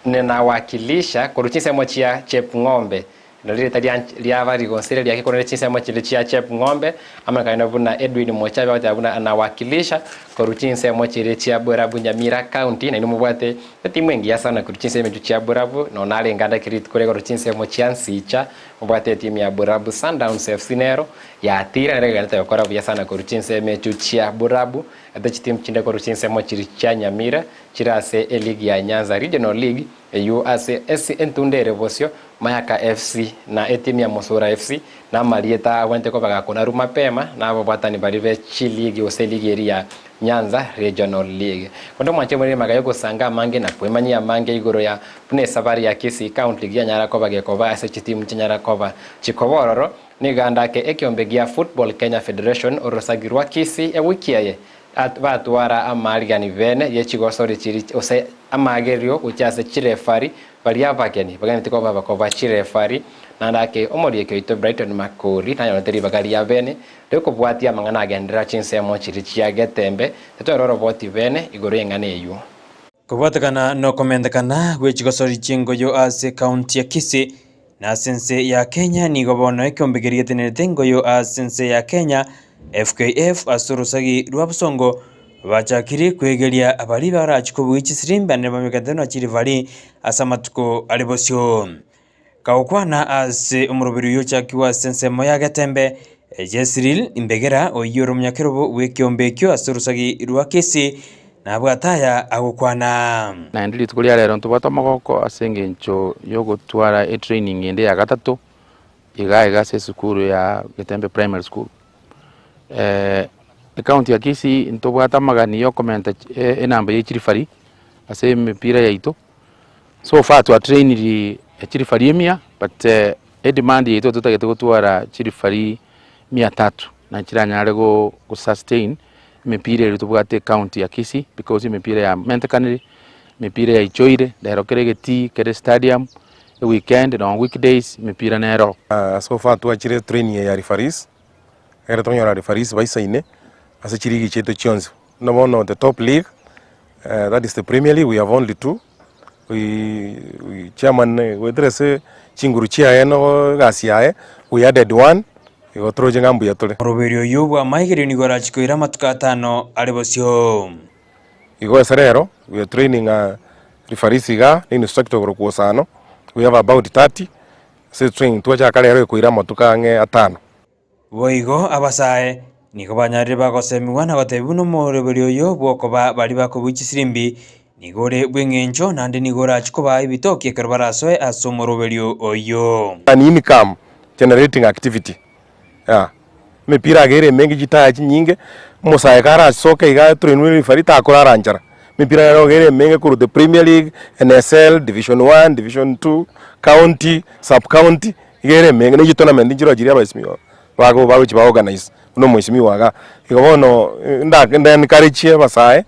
Ninawakilisha korwa chinsemo chia Chepng'ombe Nario rieta riaba rigonsire riake korende chinsemo chinde chia Chepng'ombe, amanyekaine buna Edwin Mochabi agoteba buna anawakilisha korwa chinsemo chiria chia Borabu Nyamira County, nainwe mobwate etimu engiya sana korwa chinsemo echio chia Borabu, nonya narenge ande ekero rituko riria korwa chinsemo chia Nsicha, mobwate etimu ya Borabu Sundowns FC nero yatira nero egenderete gokora buya sana korwa chinsemo echio chia Borabu, ase chitimu chinde korwa chinsemo chiria chia Nyamira chire ase eligi ya Nyanza Regional League. Eyio ase ase entunda ere bosio, Mayaka FC na etimu ya Mosura FC na amarieta agwenerete koba gakonarwa mapema na ababwatani baria be chiligi gose eligi eria ya Nyanza Regional League. Konde omwanche more rimaga yogosanga amange na kwemanyia amange igoro ya buna esabari ya Kisii County League yanyara koba gekoba ase chitimu chinyara koba chikoba ororo, nigo andake ekiombe gia Football Kenya Federation orosagi rwa Kisii ewiki eye Batwara amaarigani bene ye chigosori chiria gose amaagerio gochia ase chirefari baria abageni bagenderete koba bakoba chirefari. Naende ake omorieki oito Brighton Makori nanyorete ribaga ria bene riokobwatia amang'ana agenderera chinsemo chiria chia Getembe, tetware oroboti bene igoro y'eng'ana eyio. Kobwatekana nokomentekana gwe chigosori chi'engoyo ase ekaunti ya Kisii na ase ense ya Kenya nigo bono ekeombe keria getenerete engoyo ase ense ya Kenya FKF ase orosagi rwa bosongo bachakire kwegeria abaria barachi kobugia chisirimba naende bamekete buna chirifari ase amatuko are bosio. Kagokwana ase omoroberi oyio ochakigwe ase ensemo ya Getembe, Jezreel Mbegera oyio ore omonyakerobo bw'ekeombe ekio ase orosagi rwa Kisii, nabwate aya agokwana. Naende rituko ria rero ntobwate omogoko ase engencho yogotwara etraining ende ya gatato iga iga ase esukuru ya Getembe Primary School. Ecounty ya Kisii ntobwate amagani ya okomenta enamba ye chirifari ase emepira yaito. So far twatrainiri chirifari emia but edemand yaito totagete gotwara chirifari mia tatu na chiranyare go sustain. Emepira eria tobwate ecounty ya Kisii because emepira yamentekanire, emepira yaichoire, rero kere egetii, kere estadium, eweekend nonye weekdays emepira nero. So far twachire training eye ya referees, ekero twanyora referees baisaine ase chiligi chiaito chionsi. Buna bono the top league, that is the premier league we have only two, we chairman goetera ase chinguru chiaye na egasi yaye, we added one, igo toroche ng'a mbuya tore. Oroberio oyio bw'amaigerio nigo orachie koira amatuko atano are bosio. Igo ase rero we are training referees igaa na instructor okorokwa Osano, we have about 30, ase etraining twachaka rero ekoira amatuko ang'e atano. Boigo abasae nigo banyarire bagosemigwa na gotebigwa buna omoroberi oyo bw'okoba baria bakobua chisirimbi nigo ore bw'eng'encho naende nigo orachie kobaa ebitoki ekero barasoe ase omoroberio oyio. An income generating activity yeah emepira iga ere emenge chitaya chinyinge, omosae karasoke iga atrainwe referee takorara nchara, emepira ero iga ere emenge korwa the premier league, NSL, division one, division two, county, sub county, iga ere emenge na chitournament nchiroo chiria abaesimigwa bago bagochi ba organize buna omoesimigwa igaa. Igo bono nda nda encourage abasae,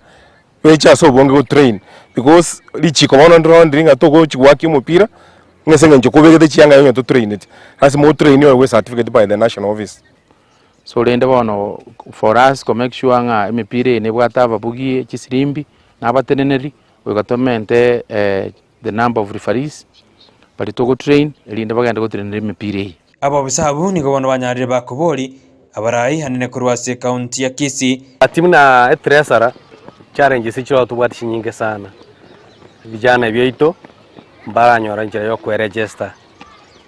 beche ase obonge go train because richiko bono ndiro ndiri ng'a togochi goakia omopira, ng'a ase eng'encho kobegete chianga onye totraineti, lasima otrainiwe oegwe ecertificate by the national office. So rende bono for us ko make sure ng'a emepira eye nebwate ababugi chisirimbi na abateneneri, goika tomente the number of referees baria togo train erinde bagende gotenenera emepira eye. Abobisa abwo nigo bono banyarire bakobori abarai anene korwa ase ekaunti ya Kisii. Ati buna etresara, challenges chiroo tobwate chinyinge sana, vijana biaito mbaranyora enchera ya okweregister,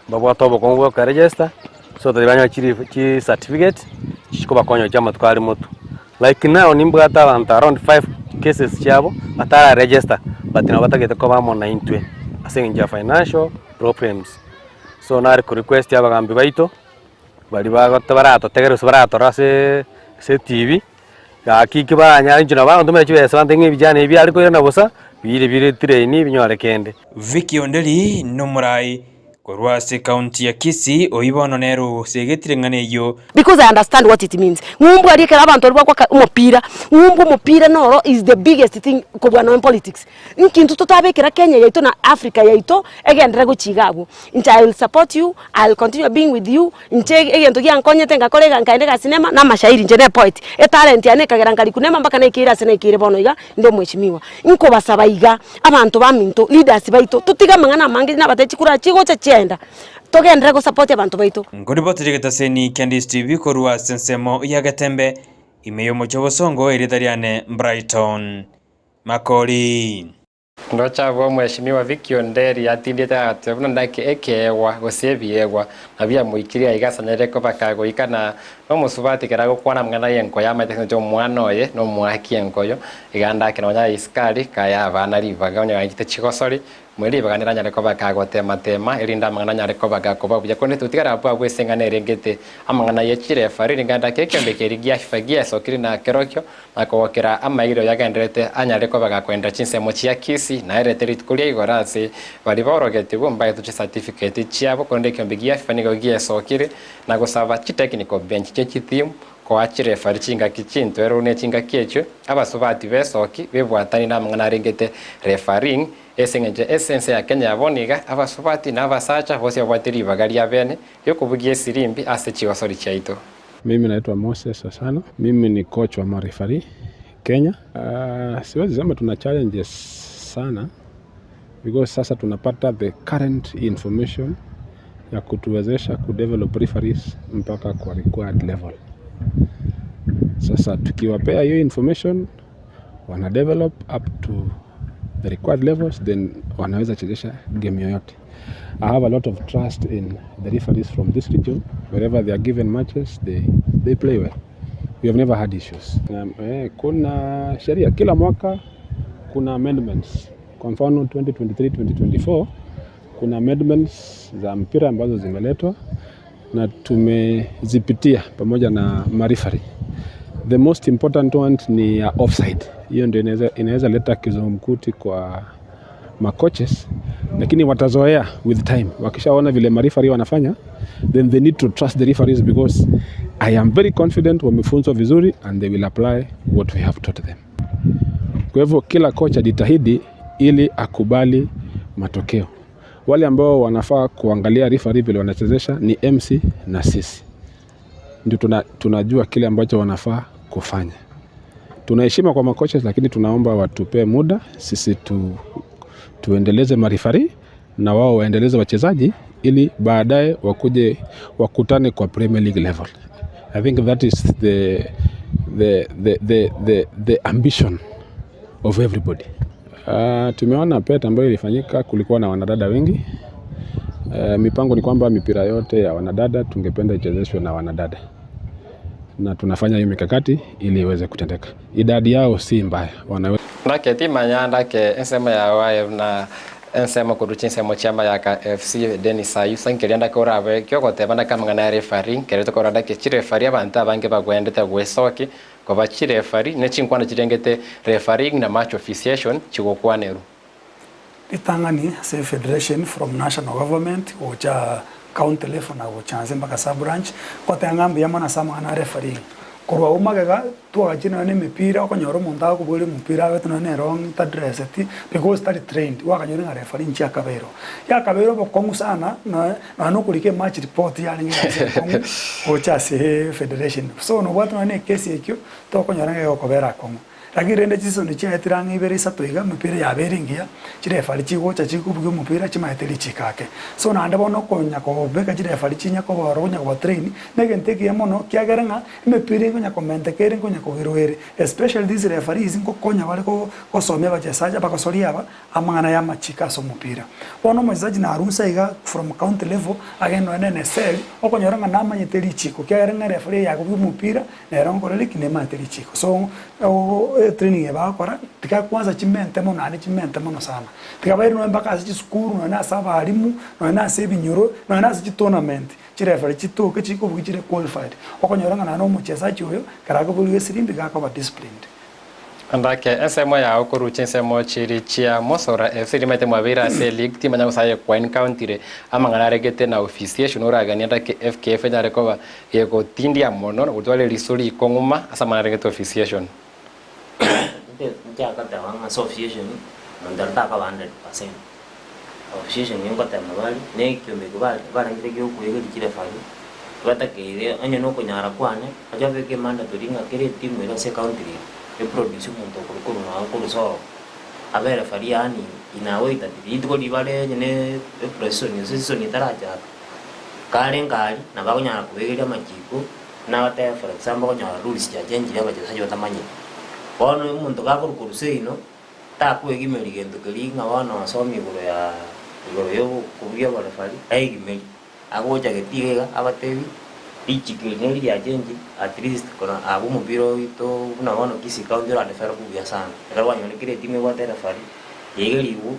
mbabwate obokong'u bwa okweregister, so tari banyora chiri chicertificate chikobakonya gochia amatuko are motwe. Like now nimbwate abanto around five cases chiabo batara register but nabo batagete koba amo naintwe ase eng'encho ya financial problems. So nare ko request abagambi baito, baria bagote baratotegerere gose baratorore ase ase etibi, gaki ki baranyare inche nabo bagontomera chibesa bantebie ng'a ebijana ebi biare koirana bosa, bire bire train binyore kende. Vicky Onderi nomorai korwa ase ekaunti ya Kisii, oyio bono nere osegetire eng'ana eyio. Because I understand what it means. Ng'umbu aria ekero abanto baria bagoaka omopira, ng'umbu omopira noro is the biggest thing kobua nonye politics. Nki intwe totabekera Kenya yaito na Africa yaito egenderere gochia iga abwo. Inche I will support you, I will continue being with you, inche egento giankonyete ngakora iga nkaenda egasi nema na amashairi inche ne poet. Etalent yane ekagera nkarikwa nema mpaka naikeire ase naikeire bono iga, inde omweshimiwa. Nkobasaba iga, abanto baminto, leaders baito, totige amang'ana amange nabatebie chikura chigocha chiaenda, togenderere gosupport abanto baito. Nkoriboteria egetaseni kia Ndisi TV korwa ase ensemo ya Getembe, ime y'omochie o Bosongo, erieta riane Brighton Makori. Ndoche abwo Omweshimiwa Vicky Onderi atindiete agateba buna ndake ekeegwa gose ebiegwa na biamoikirie aiga asanyarire koba kagoika na nomosubati ekero agokwana amang'ana y'enkoyo amaete ase eng'encho omwana oye nomoaki enkoyo iga ndake nonya aye isukari kaye abana ribaga onye gaanchete chigosori Mwe ribaga niranyare koba kagotema-tema, erinde amang'ana anyare koba gakoba buya. Korende totigare abwo abwo ase eng'ana erengete amang'ana ye chirefa, riringana ake ekeombe keria gia FIFA giesokire na kerokio, na kogokera amaigerio yagendererete anyare koba gakoenderera chinsemo chia Kisii, na erete rituko ria igoro ase baria baorogetigwe mbaetwe chicertificate chiabo. Korende ekeombe gia FIFA nigo giesokire na gosaba chitechnical bench chie chiteam koa chirefari chingaki chintwereru ne chingaki echio abasubati besoki bebwatani namang'ana arengete refereeing. Ase engencho ase ense ya Kenya ya bono iga, abasubati na abasacha bonsi babwate ribaga ria bene riokobugia esirimbi ase chigosori chiaito. Mimi naitwa Moses Osano, mimi ni coach wa marefari Kenya. Uh, siwezi sema tuna challenges sana because sasa tunapata the current information ya kutuwezesha kudevelop referees mpaka kwa required level. Sasa tukiwapea hiyo information wana develop up to the required levels then wanaweza chezesha game yoyote. I have a lot of trust in the referees from this region. Wherever they are given matches, they, they play well. We have never had issues. Um, eh, kuna sheria kila mwaka kuna amendments. Kwa mfano 2023 2024 kuna amendments za mpira ambazo zimeletwa na tumezipitia pamoja na marifari. The most important one ni ya offside. Hiyo ndio inaweza, inaweza leta kizungumkuti kwa macoaches, lakini watazoea with time. Wakishaona vile marefari wanafanya, then they need to trust the referees because I am very confident wamefunzwa vizuri and they will apply what we have taught them. Kwa hivyo kila kocha ajitahidi ili akubali matokeo. Wale ambao wanafaa kuangalia referee vile wanachezesha ni MC na sisi, ndio tuna, tunajua kile ambacho wanafaa kufanya. Tunaheshima kwa makocha, lakini tunaomba watupee muda sisi tu, tuendeleze marifari na wao waendeleze wachezaji ili baadaye wakuje wakutane kwa Premier League level. I think that is the ambition of everybody. Tumeona pet ambayo ilifanyika, kulikuwa na wanadada wengi. Mipango ni kwamba mipira yote ya wanadada tungependa ichezeshwe na wanadada, na tunafanya hiyo mikakati ili iweze kutendeka. Idadi yao si mbaya, wanawe Ndake timanya ndake ensemo yawe na ensemo korwa chinsemo chia Mayaka FC Dennis Ayusa nkeria ndake orabe kiogoteba ndake amang'ana ya referee nkere tokora ndake chireferee abanto abange bagwendete gwesoki koba chireferee ne chinkwana chirengete refereeing na match officiation chigokwanerwa. Ritang'ani ase federation from national government gocha county level na gocha nse mpaka sub branch, goteba ng'a mbuya mono ase amang'ana a refereeing. Korwa abwo magega, twagachire nonya na emepira, okonyora omonto agokoboria omopira abete nonya na erong'i tadresseti because tari trained, gwakanyora ng'a referee inche akabeirwe. Yakabeire obokong'u sana nonya nonya na okorika ematch report yarenge egasi enkong'u gocha ase federation. So nobwate nonya na ekesi ekio, tokonyora ng'a egokobera akong'u. Lakini rende chisoni chiaetire ang'e ibere isato iga, emepira yabeire engiya, chirefari chigocha chikobugia omopira chimaete richiko ake. So naende bono okonya kobeka chirefari chinya koba ororo onya kobatrain, negento ekiya mono kiagera ng'a emepira enkonya komenteka ere nkonya kogerwa ere, especially these referees nkokonya bare ko gosomia abachesaji abagosoria aba amang'ana ya amachiko ase omopira. Bono omochesaji narusa iga from county level agende nonya na NSL, okonyora ng'a namanyete richiko kiagera ng'a erefari eye yakobugia omopira Nere onkorere ki? Nemanyete richiko. So etraining eye bagokora tiga kwanza chimente mono naende chimente mono sana. Tiga bairwe nonya mpaka ase chisukuru nonya na ase abalimu nonya na ase ebinyoro nonya na ase chitournament chireferee chitoke chikobugia chire qualified. Okonyora ng'a naende omochesaji oyo ekero akoboria esirimbi iga akoba disciplined. Ndake ensemo yao korwa chinsemo chiri chia mosora FC rimaete mwabeire ase eleague timanya gose aye kwa encountire amang'ana aregete na officiation oraganie ndake FKF enyare koba gegotindia mono na gotwara eriso rikong'uma ase amang'ana aregete officiation. Inche nchakateba ng'a ase officiation monto aria takaba 100%. Officiation nigo ngotema bare na ekiombe ekio barentire giokoegeria chireferee, batakeire onye nokonyara kwane, ache abeke emandatory ng'a kera etimu ere ase ecounty eye, eproduce omonto okorwa korwa nonye korwa sobo, abe referee yaani inagoita rituko ribare onye ne epreseason gose eseason etarachaka, kare nkari nabo akonyara kobegeria amachiko, buna agotebi for example okonyora rules chiachenchire abachesaji batamanyeti. Bono omonto gakorwa korwa seino. Takwegimeria gento keria ng'a bono asomie igoro ya igoro y'okobugia oborefari, aegimerie. Agocha getii iga iga abatebie, richiko eri neri riachenchire, at least kora abwo omopira oito buna bono Kisii County oradevelop buya sana. Ekero kwanyora kera etimu ebwate erefari, yaigerigwe,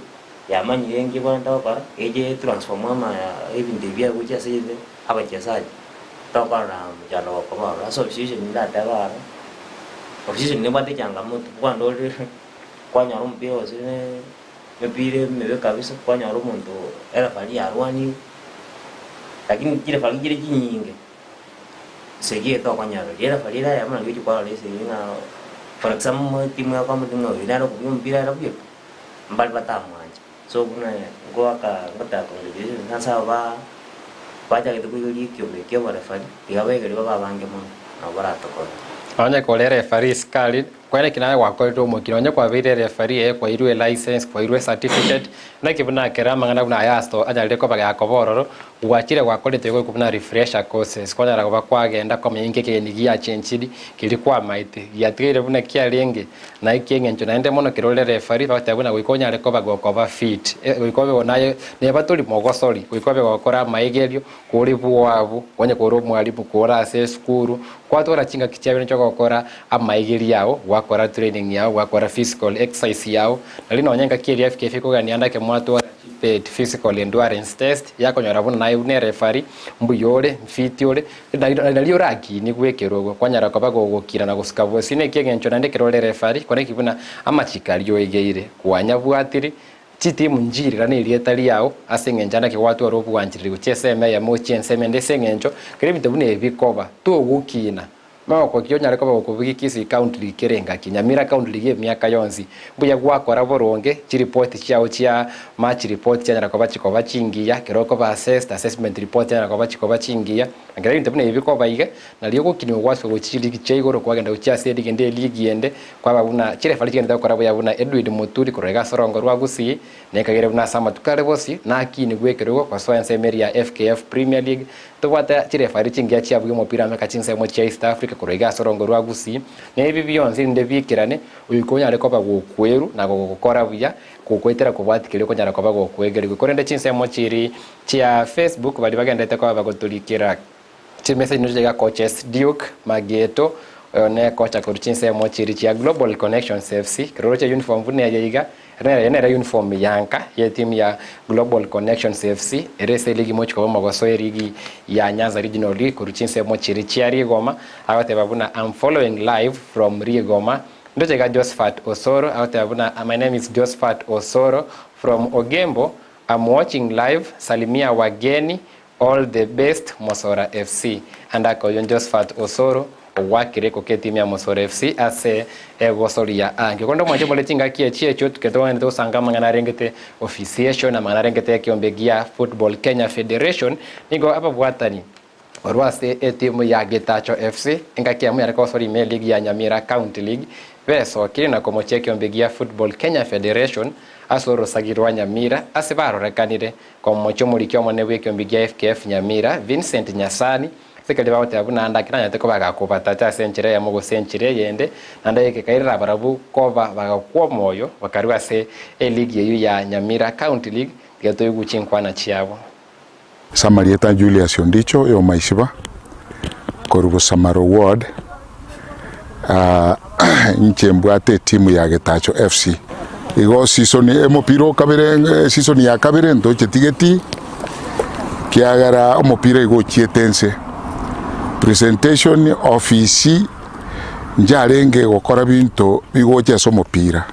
yamanyire enki ebwenerete gokora, eche etransform ama ebinto ebi biaye gochia ase abachesaji, tokorora mochando gokoba ororo. Ase officiation ndatebe aro, officiation nebwate echangamoto, kwandorire. Kwanyora omopira gose emepira emebe kabisa, kwanyora omonto erefari yarwanire, lakini chirefari chire chinyinge, esegi eye tokonyeroria, erefari ere eyemo nari ochi kwarora esegi ng'a for example etimu yakwamanya ng'a oyo nere okobugia omopira ere bweka, mbare batamwancha. So buna ngoaka ngotaka congratulations ase aba ba bachagete koigeria ekiombe kia oborefari, tiga baigerie babe abange mono, nabo baratokonye. Onye kore referee isikari, kwene ki naye gwakorire omokina, onye kwabeire referee eye kwairwe elicense, kwairwe ecertificate, naki buna kera amang'ana buna aya asto anyarire koba gakoba ororo, gwachire gwakorete igo buna refresher courses, kwanyara koba kwagenda kwamanya inki ekegeni giachenchiri, keria kwamaete, giatigaire buna kiarenge. Na eki'engencho naende mono kera ore referee bagoteba buna goika onyare koba gokoba fit, goika obe naye neba tori mogosori, goika obe gokora amaigerio, kore bwoabu, onye kore omwalimu kore ase esukuru, kwatwara chingaki chiabere chi'ogokora amaigerio ao, gwakora training yao, gwakora physical exercise yao, nari nonye engaki eria FKF ekogania ndake mwatwara chipet physical endurance test, yakonyora buna naye buna ereferee, mbuya ore, mfiti ore, Nario orakinigwe ekerogo, kwanyara koba gogokira na gosuka bosio. Naki engencho naende ekero ore refari, kora eki buna amachiko aria oegeire, kwanyabwatiri, Chitimu nchirira nerieta riao, ase engencho ande gwatwara obwanchereri gochia ensemo eyemo gochia ensemo ende ase engencho kera ebinto buna ebi bikoba, togokina. Magoko ki onyare koba gokobugia Kisii County League kera engaki, Nyamira County League emiaka yonsi, mbuya gwakora boronge, chiripoti chiao chia match report chianyara koba chikoba chingiya, ekero okoba assessed, assessment report chianyara koba chikoba chingiya, na kera ebinto buna ebi bikoba iga, nario ogokinigwa gwasuka gochia chiligi chia igoro kwagenda gochia ase eligi ende eligi ende, kwaba buna chirefari chigenderete gokora buya buna Edwin Muturi korwa iga ase orongo rwa Gusii, nekagere buna ase amatuko are bosio nakinigwe ekerogo gosoa ensemo eria ya FKF Premier League. Tobwate chirefari chingiya chiabugia omopira ameka chinsemo chia East Africa korwa iga ase orongo rwa Gusii, na ebi bionsi rinde biikerane, oika onyare koba gokweru na gogokora buya, gogoetera kobwatia keria okonyara koba gokwegerigwa. Korende chinsemo chiri chia Facebook baria bagenderete koba bagotorikera Chimessage nigo chiga Coaches Duke Mageto, oyo ne kocha korwa chinsemo chiria chia Global Connections FC, keroro chia uniform buna eye iga, ere nere uniform ya nka ye team ya Global Connections FC, ere ase eligi mochi koba omogoso eligi ya Nyanza Regional League korwa chinsemo chiria chia Rigoma, agoteba buna I'm following live from Rigoma. Ndoche iga Josphat Osoro, agoteba buna my name is Josphat Osoro from Ogembo, I'm watching live, salimia wageni All the best Mosora FC. Ande akoyio Josphat Osoro ogwakire ekoka etimu ya Mosora FC ase egosoria ange. Korende omwanche more chingaki echi echio tuke togwenerete gosanga amang'ana arengete officiation amang'ana arengete ekeombe gia Football Kenya Federation nigo ababwatani korwa ase etimu ya Getacho FC engaki eyemo yare kogosoria ime eligi ya Nyamira County League besokire na komochia ekeombe gia Football Kenya Federation ase orosagi rwa Nyamira ase barorekanire Komochia omoriki omonene bw'ekeombe gia FKF Nyamira, Vincent Nyasani, ase keria bagoteba buna ande ake nanyarete koba agakobatacha ase enchera eyemo gose enchera eyende, naende gekairera barabwo koba bagakwa omoyo bakarua ase eligi eyio ya Nyamira County League, tiga toigwe chinkwana chiabo. Ase amarieta a Julius Ondicho oyo Maisiba, korwa Bosamaro Ward, inche mbwate etimu ya Getacho FC. Igo season omopira o kabere season ya kabere ntocheti getii, kiagera omopira igo ochiete nse. Presentation, ofisi, nchiarenge gokora binto bigocha ase omopira.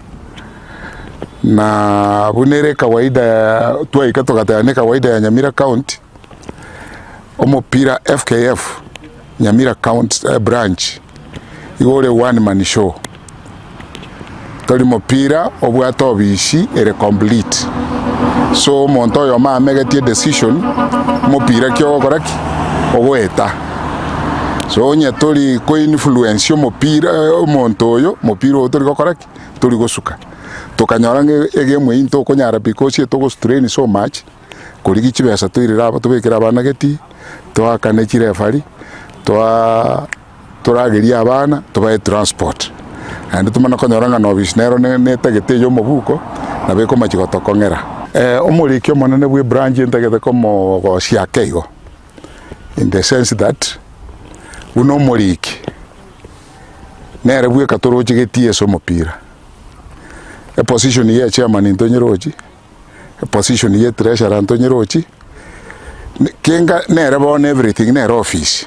Na buna ere kawaida twaika togateba ne kawaida ya Nyamira county, omopira FKF Nyamira county branch igo ore one man show. Tori mopira obwate obisi ere complete. So omonto oyomo amegetie decision, omopira ki ogokora ki? Ogoeta. So onye tori ko influence omopira omonto oyo, omopira oyo tori gokora ki? Tori gosuka. Tokanyora ng'a egemu eyio ntokonyara because etogo strain so much, korigia chibesa toirere aba tobekere abana geti, toakane chirefari, toaa toragerie abana, tobae transport. Naende tomanye konyora ng'a nobisi nero ne netagete eye omobuko, nabo ekomachi gotokong'era. Omoriki omonene bwa ebranch ntagete komogosia ake igo, in the sense that, buna omoriki, nere bweka toroche getii ase omopira, eposition ya echairman ntonyerochi, eposition ya etreasurer ntonyerochi, kenga nere bono everything nere office.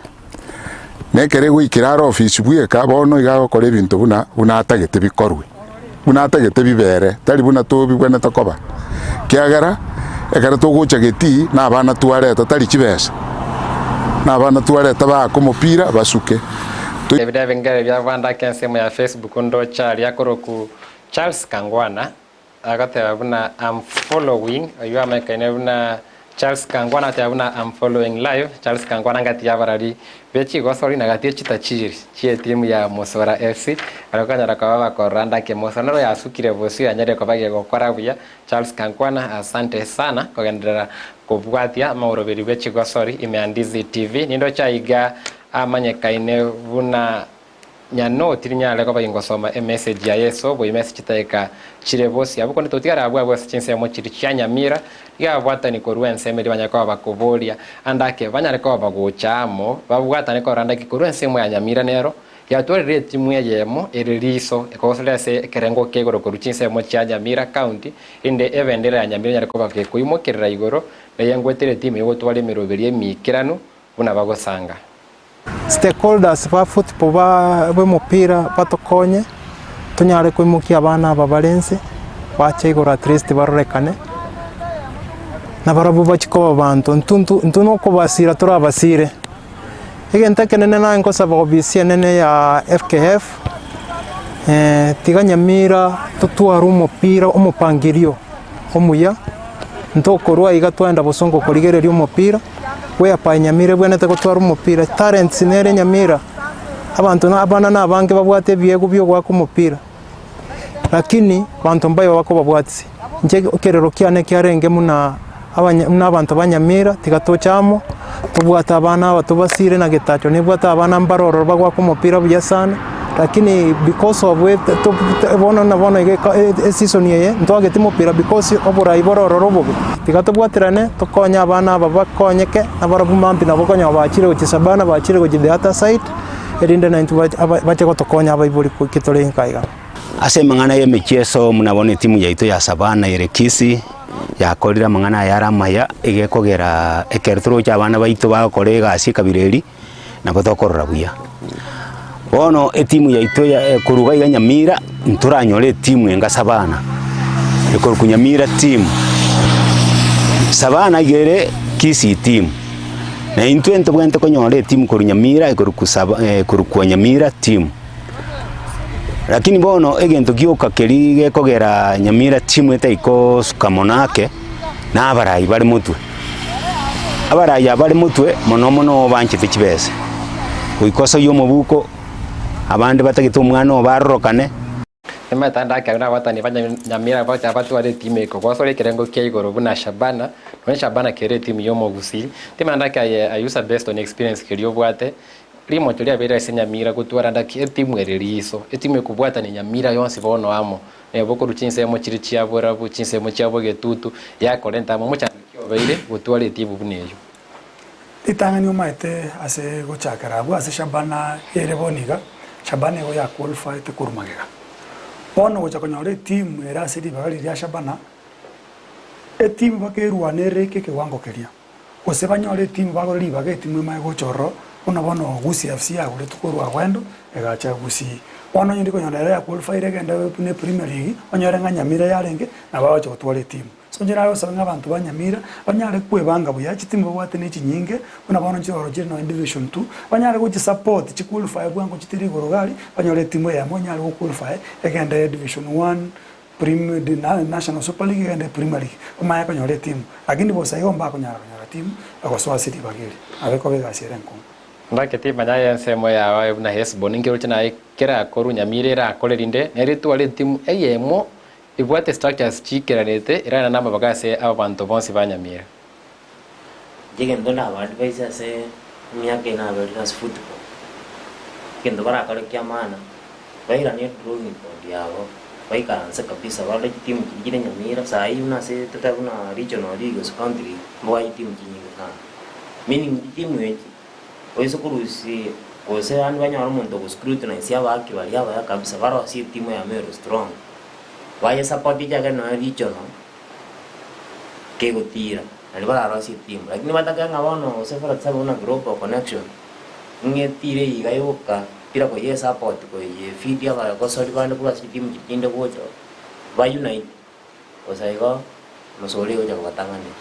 Na ekero egoikera are office bweka bono iga agokora ebinto buna buna atagete bikorwe, buna atagete bibere, tari buna tobibwenerete koba. Ekiagera, ekero togocha getii na abana twareta tari chibesa, na abana twareta baake omopira basuke. Ebinto ebinge bia Vandaka ensemo ya Facebook ndoche aria akoroku Charles Kangwana Agoteba buna am following, oyio amaikaine buna Charles Kangwana agoteba buna am following live, Charles Kangwana ngati y'abarari be chigosori na gati y'echitachiri chi'etimu ya Mosora FC, baria okonyora koba bakorora ndake Mosora nero yasukire bosio yanyarire koba gegokora buya, Charles Kangwana asante sana kogenderera kobwatia amaoroberi bwe chigosori ime ya Ndizi TV, nindoche aiga amanyekaine buna Nyano tirinyare koba ingosoma emessage ya Yeso boime ase chidakika chire bosio. Abwo konde totigare abwo abwo ase chinsemo chiria chia nyamira, rigia ababwatani korwa ensemo eria banyare koba bakoboria ande ake banyare koba bagocha amo babwatane korora ande ake korwa ensemo ya nyamira nero yatwarire etimu eyemo ere riso ekogosoria ase ekerengo kia igoro korwa chinsemo chia Nyamira county rinde ebendera ya Nyamira enyare koba gekoimokerera igoro na engwetere etimu egotwara emeroberio emiikeranu buna bagosanga. Stakeholders ba football ba b'omopira batokonye, tonyare koimokia abana aba bare inse. bache igoro at least barorekane, nabarabwo bachie koba abanto, intwe ntwe intwe nokobasira torabasire. Egento ekenene naye nkosaba ofisi enene ya FKF, tiga Nyamira totware omopira omopangirio omuya, ntokorwa iga twaenda bosongo korigereria omopira, whereby Nyamira ebwenerete gotwara omopira, talents nere Nyamira, abanto na abana na abange babwate ebiegwa bia ogoaka omopira, lakini banto mbayo bakobabwatisia. Inche ekerero kiane kiarenge buna abanya buna abanto ba Nyamira tiga toche amo, tobwate abana aba tobasire na getacho nebwate abana mbare ororo bagoaka omopira buya sana, lakini because of bono na bono iga eka eseason eye ntwageti mopira because oborai bore ororo obobe. Tiga tobwaterane tokonye abana aba bakonyeke, nabarabwo mambia nabo okonyora bachire gochia Shabana bachire gochia the other side, erinde naintwe bache gotokonya abaibori ki tore inka iga. Ase amang'ana y'emechieso buna bono etimu yaito ya Savannah ere Kisii, yakorire amang'ana aya are amaya, egekogera ekero toroche abana baito bagokora egasi ekabira eria, nabo tokorora buya. Bono etimu yaito ya korwa iga iga Nyamira, ntoranyore etimu enga Savannah, ekorokwa Nyamira team. Savannah iga ere Kisii team, na intwe ntobwenerete konyora etimu korwa Nyamira ekorokwa Sava ekorokwa Nyamira team. Lakini bono egento gioka keria gekogera Nyamira team etari kosuka mono ake, na abarai bare motwe. Abarai aba bare motwe mono mono banchete chibesa, goika osoyie omobuko, abande batagete omwana obo arorokane. Nimaete ande ake nabatani ba Nyamira bacha batware etimu eye kogosora ekerengo kia igoro buna Shabana, nonya Shabana kere etimu ya omogusii. Timanyete ake aye Ayusa based on experience keria obwate, Rimocho riabeire ase Nyamira gotwara ndaki etimu ere riiso, etimu ekobwatania Nyamira yonsi bono amo, neba okorwa chinsemo chiria chia borabu, chinsemo chia bogetutu, yakorenta amo omochando ki obeire gotwara etimu buna eyio. Ritang'ani omaete ase gochakera abwo ase Shabana ere bono iga, Shabana igo ya qualified korwa magega. Bono gocha konyora etimu ere ase ribaga riria ria Shabana, etimu bakerwanerera eke ekewango keria. Gose banyore etimu bagore ribaga etimu emanye gocha ororo, buna bono Gusii FC yagoretwe korwa Awendo egacha Gusii. Bono onye ndikonyora ere ya qualifyire egende buna epremier league, onyore ng'a Nyamira yarenge, nabo agocha gotwara etimu. So inche nagosaba ng'a abanto ba Nyamira, banyare kwebanga buya, chitimu babwate ne chinyinge, buna bono nchiroro chire nonye division two, banyare gochisupport chiqualify bwango chitire igoro iga aria, banyore etimu eyemo enyare goqualify egende division one, Prem National Super League egende Premier League bamanye konyora etimu lakini bosa igo mbakonyara konyora timu egosoa ase ribaga eri nabo ekoba egasi ere enkong'u. Ndake timanya aye ensemo yao aye buna Hesiboni, nkeroche naye kerakorwe Nyamira erakore rinde neritware etimu eyemo ebwate structures chiikeranete erarane namabaga ase abanto bonsi ba Nyamira. Inche egento ndaba advise ase emiaka eye naberire ase football, egento barakore kia maana, bairanie edrawing board yabo, baikaranse kabisa barore chitimu chiria chire Nyamira, saa hii buna ase totebe buna regional league gose county league, mbwate chitimu chinyinge sana. Meaning chitimu echi, oise korusia gose yaani banyore omonto ogo scrutinize abaaki baria abaya kabisa, barosie etimu eyemo ere strong, baye support ekiagera nonya regional. Kegotira, nario bararosie etimu. Lakini batake ng'a bono gose for example buna global connection, ng'a etire iga yoka, bila koyia esupport koyia efeed abagosori bande korwa ase chitimu chiria chinde gocha, ba unite, bosa igo omosori ogocha kobatang'anera.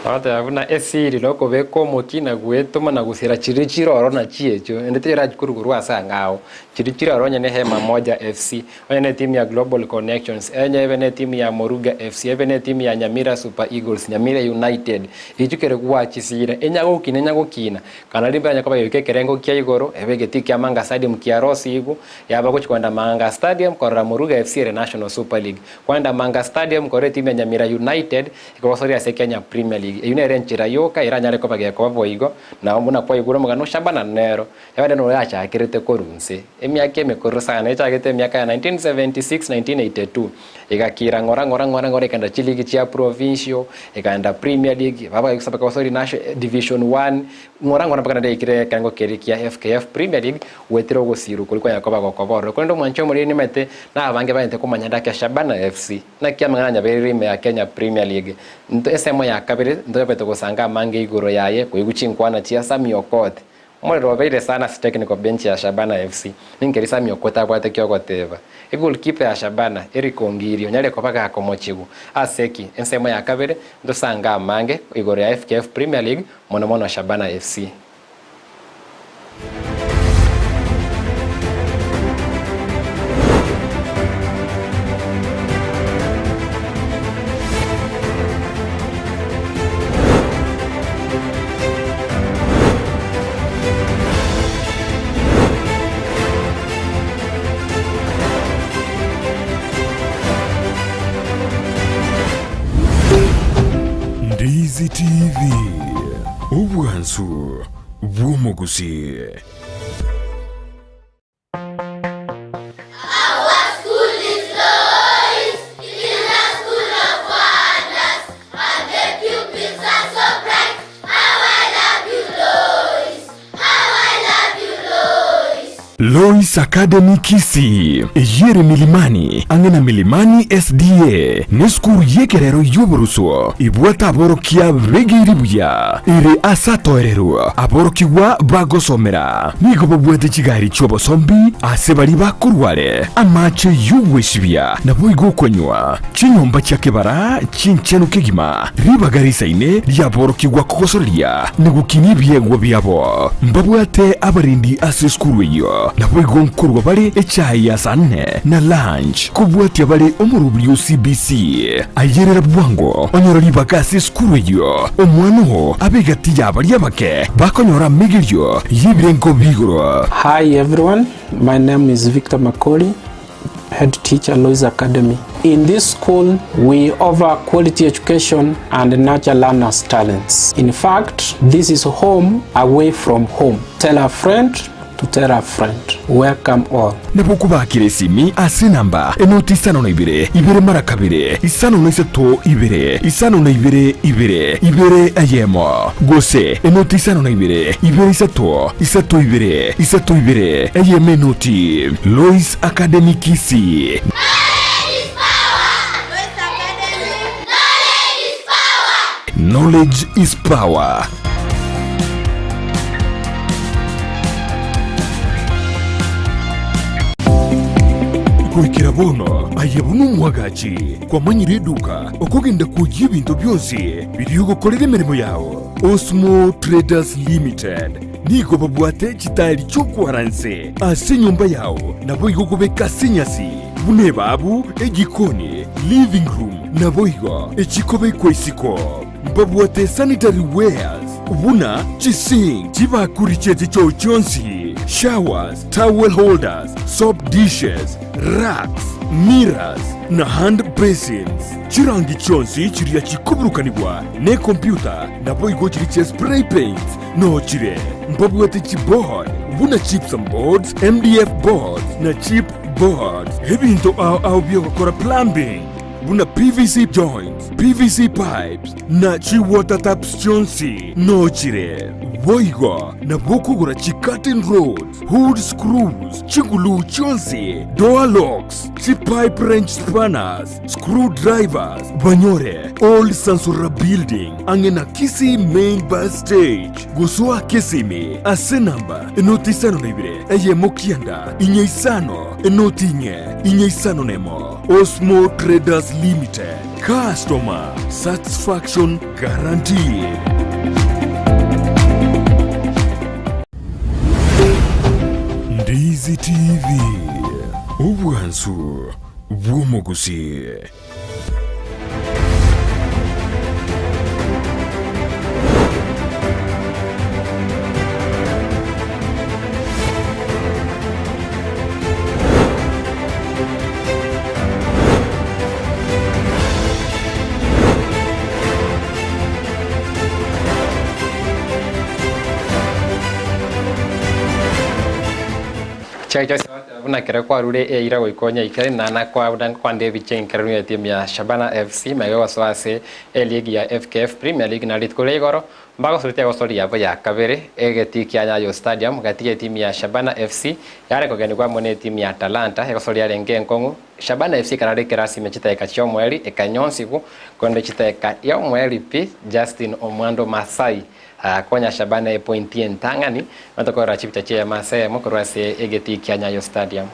Bagoteba buna esiri nokobeka omokia na gwetoma na gosira chiria chire ororo nachio echio, ende terachi korwa korwa ase ang'ao. Chiria chire ororo onye ne Hema Moja FC, Onye netimu ya Global Connections, enye ebe netimu ya Moruga FC, ebe netimu ya Nyamira Super Eagles, Nyamira United, ichukere gwachisiira, enyagokina enyagokina, kana rimbe yanya koba geika ekerengo kia igoro, ebe egetii kia Manga Stadium kiarosigwe, yaba gochia kogenda Manga Stadium korora Moruga FC ere National Super League, kogenda Manga Stadium korora etimu ya Nyamira United ekogosoria ase Kenya Premier League. Eyio nere enchera yoka eranyare koba gekoba boigo, nabo buna kwaigure omogano o Shabana nero. Ebande noro yachakerete korwa inse emiaka emekoro sana, echagete emiaka ya 1976, 1982, egakira ng'ora ng'ora ng'ora ng'ora ekaenda chiligi chia provincial, ekaenda premier league, baba bakaigusana bakagosoria national division one, ng'ora ng'ora mpaka naende yaikire ekerengo keria kia FKF premier league, goetera ogosirwa koria kwanya koba gokoba ororo. Korende omwancho omoriri nimanyete na abange baete komanya ndake Shabana FC, naki amang'ana anyabereire ime ya Kenya Premier League. Nto esemo ya kabere ntoyabete gosanga amange igoro yaye, koigwa chinkwana chia Sammy Okoth. Omorero obeire sana ase technical bench ya Shabana FC, ninki Sami Okwete abwate ki'ogoteba. Egoalkeeper ya Shabana, Eric Ongiri onyare koba gakomochigwa ase ki ensemo ya kabere ntosange amange igoro ya FKF Premier League mono mono Shabana FC. Ndizi TV, obwansu bw'omogusii. Lois Academy Kisii, eyio ere Milimani, ang'e na Milimani SDA, nesukuru y'ekerero y'oboruswo ebwate aborokia begeiri buya, ere ase atoererwa aborokigwa bagosomera. Nigo babwate chigari chi'obosombi ase baria bakorware, amache y'ogwesibia, naboigo okonywa, chinyomba chia kebara chinchenu kegima, ribaga risaine riaborokigwa kogosoreria na gokinia ebiegwa biabo. Mbabwate abarendi ase esukuru eyio, naboigo nkorwa bare echae ya saa nne na lunch, kobwatia bare omorobiri o CBC. Ayerera bwango onyore ribaga ase esukuru eyio, omwana oo abe egati ya baria abake bakonyora amegerio y'ebirengo bi'igoro. Hi everyone, my name is Victor Makori, head teacher Lois Academy. In this school, we offer quality education and nurture learners' talents. In fact, this is home away from home. Tell a friend to tell a friend. Welcome all. Nabo okobakera esimi ase enamba enoti isano na ibere, ibere mara kabere, isano na isato ibere, isano na ibere ibere, ibere eyemo, gose enoti isano na ibere, ibere isato, isato ibere, isato ibere, eyemo enoti. Lois Academy Kisii. Knowledge is power. Goikera bono aye buna omwagachi kwamanyire eduka okogenda kwoyia ebinto bionsi biria ogokorera emeremo yao. Osmo Traders Limited nigo babwate chitairi chi'okwara nse ase enyomba yao naboigo okobeka ase enyasi buna ebabu, ejikoni, living room naboigo echikobekwa isiko. Mbabwate sanitary wares buna chisink, chibakuri chi'echichoo chionsi, showers, towel holders, soap dishes, racks, mirrors, na hand basins. Chirangi chionsi chiria chikoburukanigwa nekompyuta naboigo chiria chia spray paints noo chire. Mbabwate chiboard buna gypsum boards, MDF boards, na chip boards. Ebinto ao ao biogokora plumbing buna PVC joints, PVC pipes, na chi-water taps chionsi nochire. Boigo nabo okogora chi-curtain rods, hood screws, chiguluu chionsi, door locks, chi-pipe wrench spanners, screw drivers, banyore Old Sansora Building ang'e na Kisii Main Bus Stage. Gosoa Kisimi ase namba enoti isano na ibere eyemo kianda inye isano enoti inye inye isano nemo. Osmo Traders Limited, Customer Satisfaction Guaranteed. Ndizi TV, obwansu bw'omogusii. Chiaye chionsi. Buna ekero kwarure eira goika onyaikere, na nakoa buna nkwande ebiche enkeranu y'etimu ya Shabana FC magega gosoa ase eligi ya FKF Premier League na rituko ria igoro mbagosuretie egosori yabo ya kabere egetii kia Nyayo Stadium gati y'etimu ya Shabana FC yare kogenigwa amo n'etimu ya Talanta egosori yarenge enkong'u Shabana FC ekarara ekerasi ime chidakika chi'omoerio ekanyonsigwa korende chidakika y'omoerio pi Justin Omwando Masai Konya Shabana epointi entang'ani, na tokorora chibicha chi'eyemo ase eyemo korwa ase egetii kia Nyayo Stadium.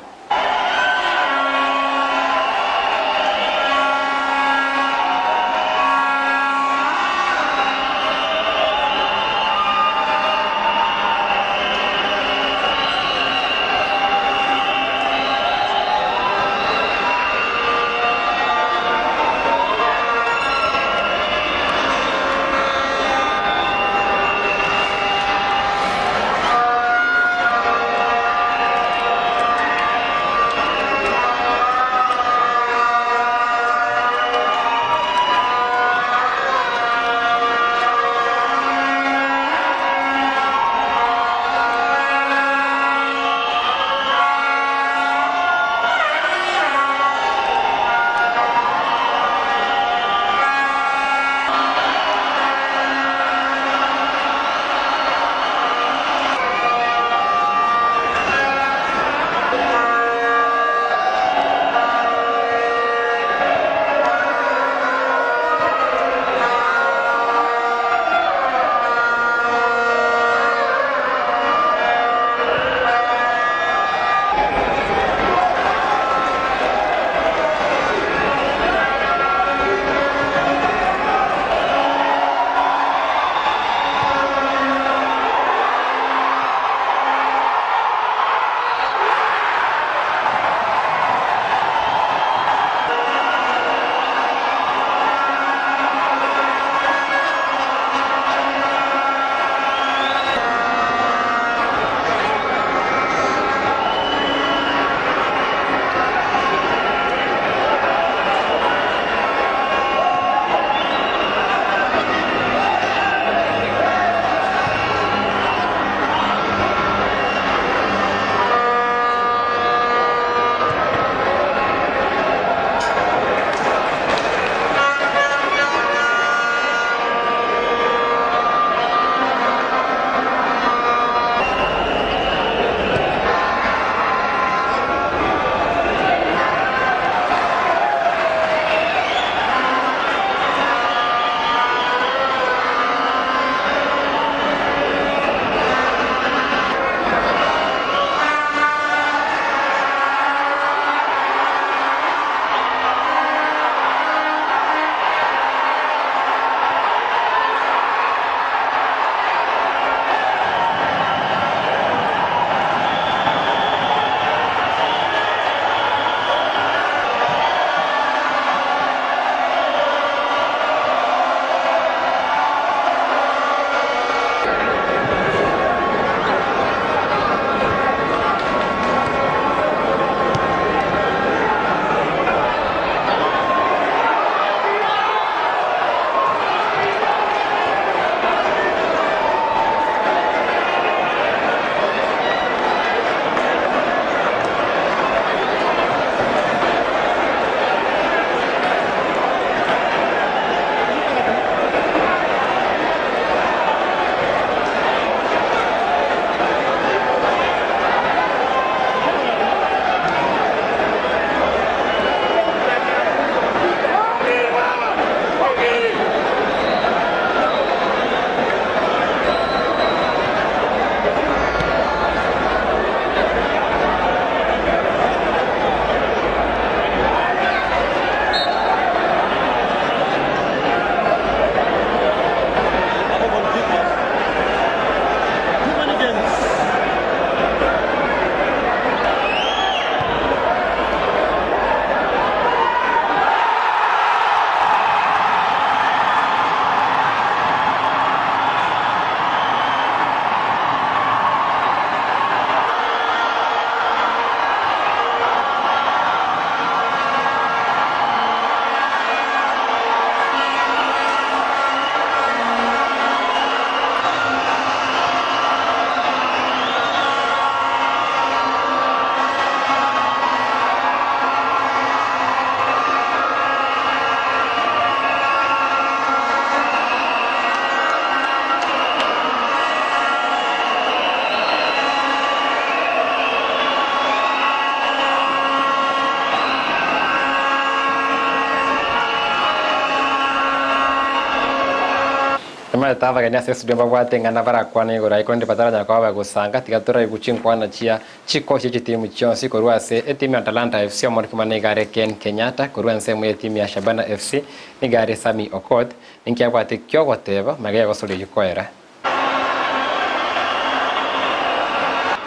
Omanyete abageni ase estudio mbabwate ing'ana barakwane igoro aye korende bataranyara koba bagosanga tiga toraigwe chinkwana chia chikochi chie chitimu chionsi korwa ase etimu ya Talanta FC omorikima nigo are Ken Kenyatta korwa ensemo y'etimu ya Shabana FC nigo are Sammy Okoth ninki abwate kiogoteba magega y'ogosoria oyio koera.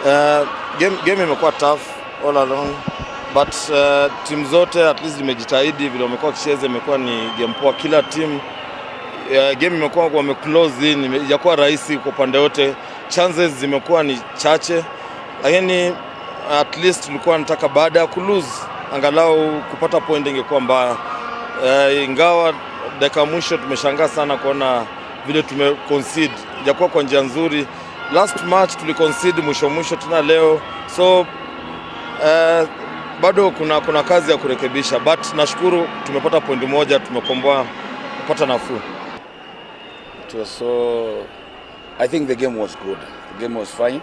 Uh, game, game imekuwa tough all along but uh, timu zote at least zimejitahidi vile wamekuwa wakicheza, imekuwa ni game poa. Kila timu uh, game imekuwa wame close in, haijakuwa rahisi kwa upande wote, chances zimekuwa ni chache, lakini at least tulikuwa nataka baada ya kulose angalau kupata point ingekuwa mbaya. Uh, ingawa dakika mwisho tumeshangaa sana kuona vile tume concede, ijakuwa kwa njia nzuri. Last match tuli concede mwisho mwisho tena leo, so uh, bado kuna, kuna kazi ya kurekebisha, but nashukuru tumepata point moja, tumekomboa kupata nafuu. It was so. I think the game was good. The game was fine.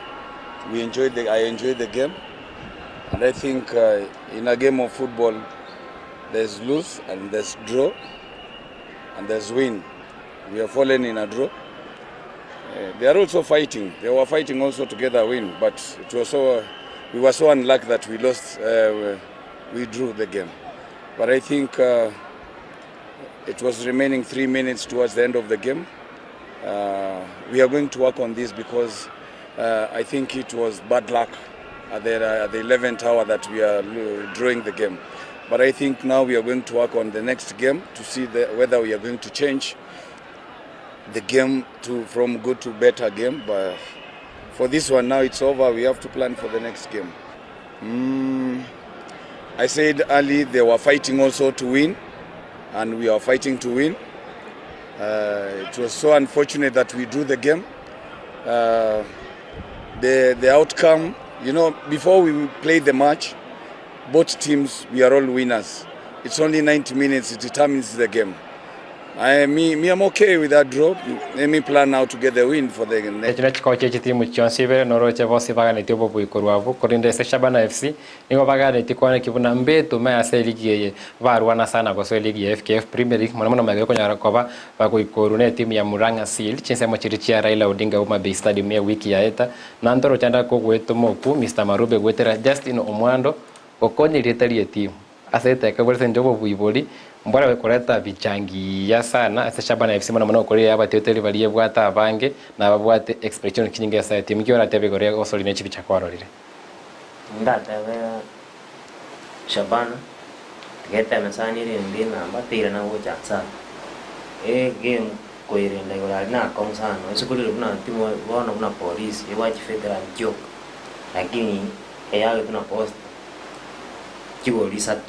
We enjoyed the. I enjoyed the game, and I think uh, in a game of football, there's lose and there's draw, and there's win. We have fallen in a draw. Uh, they are also fighting. They were fighting also to get a win, but it was so. We were so unlucky that we lost. Uh, we drew the game, but I think. Uh, it was remaining three minutes towards the end of the game. Uh, we are going to work on this because uh, I think it was bad luck at the, at the 11th hour that we are lo- drawing the game. But I think now we are going to work on the next game to see the, whether we are going to change the game to from good to better game. But for this one now it's over. We have to plan for the next game. Mm, I said early they were fighting also to win, and we are fighting to win. Uh, it was so unfortunate that we drew the game. Uh, the the outcome, you know, before we played the match, both teams we are all winners. It's only 90 minutes; it determines the game. I me, me I'm okay with that draw. Let me plan now to get the win for the next. Ekio nekikoe kie chitimu chionsi ibere noroche bonsi baganetie obobui korwa abwo, korende ase Shabana FC nigo baganetie kwaneki buna mbetome ase eligi eye barwana sana gosoa eligi ya FKF Premier League mono mono magega okonyara koba bagoikorwa na etimu ya Murang'a Seal chinsemo chiria chia Raila Odinga Homa Bay Stadium ewiki yaeta. Na ntoroche nda kogoetoma okwo Mister Marube goetera Justin Omwando gokonya erieta ri'etimu ase eteka bore ase engencho y'obobui boria Mbore koreta bichangiya sana ase Shabana FC mono mono okorire abateteri baria ebwate abange na ababwate expectation chinyinge ase etimu. Inki oratebe igoro ya gosori ne chibicha kwarorire? Ndatebe Shabana tiga eteme sana erende enamba teirana gocha sana. Egame koerenda igoro aria na akong'u sana ase korire buna timu bono buna Police ebwate chifetera chioka lakini eyagetwe na Posta chigori isato.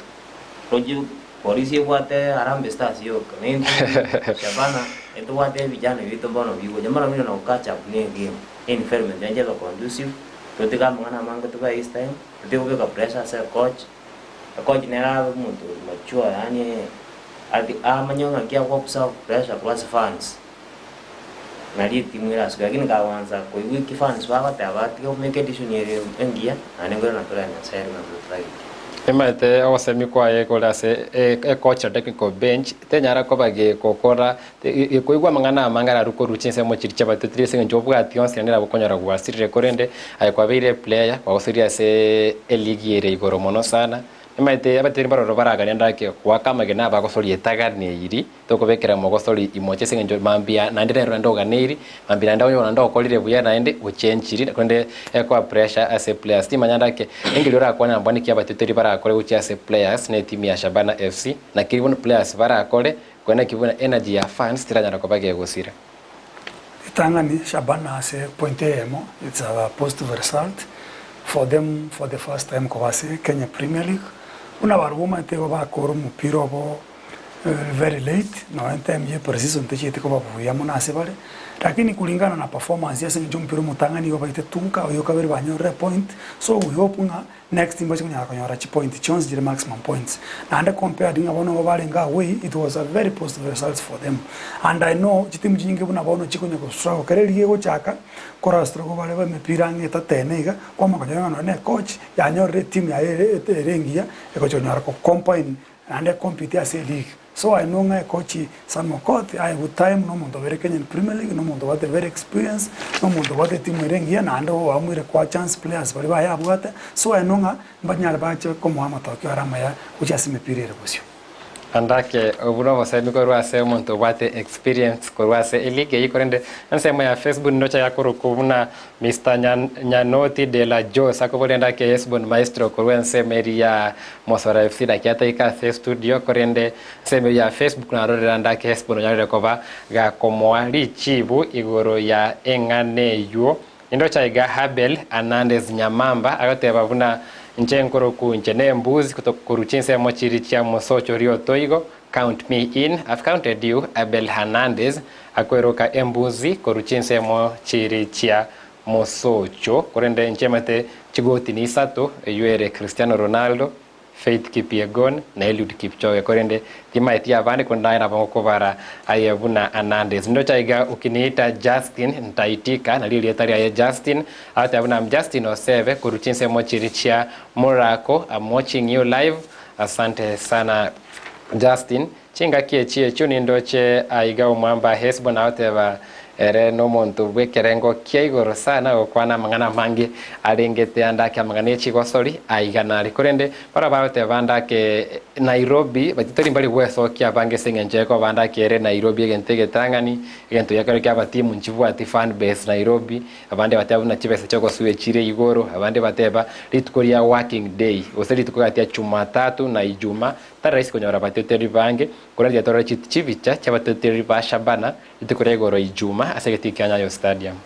Roche Polisi ebwate Harambee Stars yoka, na intwe Shabana etobwate ebijana biaito bono bigocha mara buna na gocatch up na egame, environment yaye ebe conducive, totige amang'ana amange tobe this time, totige kobeka pressure ase ecoach, ecoach nere abe omonto ore mature yaani ati amanye ng'aki ago absorb pressure korwa ase fans, nari etimu erasuke lakini kagoansa koigwa eki fans bagoteba atige komake edecision ere engiya, naende nkoirana tore Nyasaye ere ng'a totagete. Emanyete ogosemi kwaye kore ase ekocha technical bench tenyara koba gegokora gekoigwa amang'ana amange ararwe korwa chinsemo chiria chiabatetiri ase eng'encho obwati onsi naende nabo okonyora gwasirire korende aye kwabeire eplayer kwagosirie ase eligi ere igoro mono sana. Emanyete abateteri mbaroro baraganie ndake goaka amagena abagosoria etaganeiri Tokobekera mogosori imoche ase engencho mambia naende nero naende oganeiri, mambia naende onye naende okorire buya naende ochenchiri korende ekoa pressure ase players. Timanya ndake engeri orakwane nabwo niki abateteri barakore gochia ase players na etimu ya Shabana FC, naki bono players barakore korende naki buna energy ya fans teranyara koba gegosira. Ritang'ani Shabana ase point eyemo it's a positive result for them for the first time koba ase Kenya Premier League. Buna barabwo omanyete igo bakora omopira obo very late nonya time ye pre-season techieti koba buya mono ase bare, lakini kulingana na performance ase eng'encho omopira omotang'ani igo baite tunka oyo kabere banyorire epoint, so we hope ng'a next mbache konyara konyora chipoint chionsi chire maximum points. Naende compared ng'a bono igo barenge away it was a very positive results for them and I know chitimu chinyinge buna bono chikonya go struggle kere riria egochaka kora struggle bare ba emepira ang'e etatene iga, kwamanya konyora ng'a nonye na ecoach yanyorire etimu yaye ere ere engiya egocha konyora go combine Naende compete ase eleague. So I know ng'a ecoach Sam Okoth aegwe time na omonto obeire Kenyan Premier League, na omonto obwate very experience, na omonto obwate etimu ere engiya naende oamuire koa chance players baria baye abwate, so I know ng'a mbanyare bache komoa amatokeo are amaya gochia ase emepira ere bosio. Andake, obwo nobosemi korwa ase omonto obwate experience korwa ase eleague eyio korende ensemo ya Facebook ndoche yakorokwa buna Mister Nyanoti de la Jos akoboria ndake Hesbon Maestro korwa ensemo eria ya Mosora FC naki ataika ase estudio korende ensemo eyio ya Facebook narorera ndake Hesbon onyarire koba gakomoa richibu igoro ya eng'ana eyio Nindoche aiga Habel Hernandez Nyamamba agoteba buna inche nkoroku inche nembuzi korwa chinsemo chiri chia mosocho riotoigo, count me in, I've counted you Abel Hernandez akweroka embuzi korwa chinsemo chiri chia mosocho korende inche mate chigoti ni isato eywo ere Cristiano Ronaldo, Faith Kipyegon na Eliud Kipchoge korende timaeti abande korende naye nabo ngokobara aye buna Hernandez. Ndoche aiga ukiniita Justin ntaitika nario erieta riaye Justin agoteba buna I'm Justin Osebe korwa chinsemo chiri chia Morako I'm watching you live asante sana Justin. Chingaki echi echio nindoche aiga omwamba Hesbon agoteba ere nomonto bw'ekerengo kia igoro sana gokwana amang'ana amange arengete ande ake amang'ana echigosori aiga nare korende barabwo bagoteba ande ake Nairobi tori mbari gwesokia abange ase eng'encho ekoba ande ake ere Nairobi egento egetang'ani egento giakare kiaba timu nchibwati fan base Nairobi abande bateba buna chibesa chiogosua chire igoro abande bateba rituko ria working day gose rituko gati ya Jumatatu na Ijumaa Tari rahisi konyora abateteri bange, korende tiga torore chibicha chi'abateteri ba Shabana rituko ria igoro Ijuma ase egetii kia Nyayo Stadium.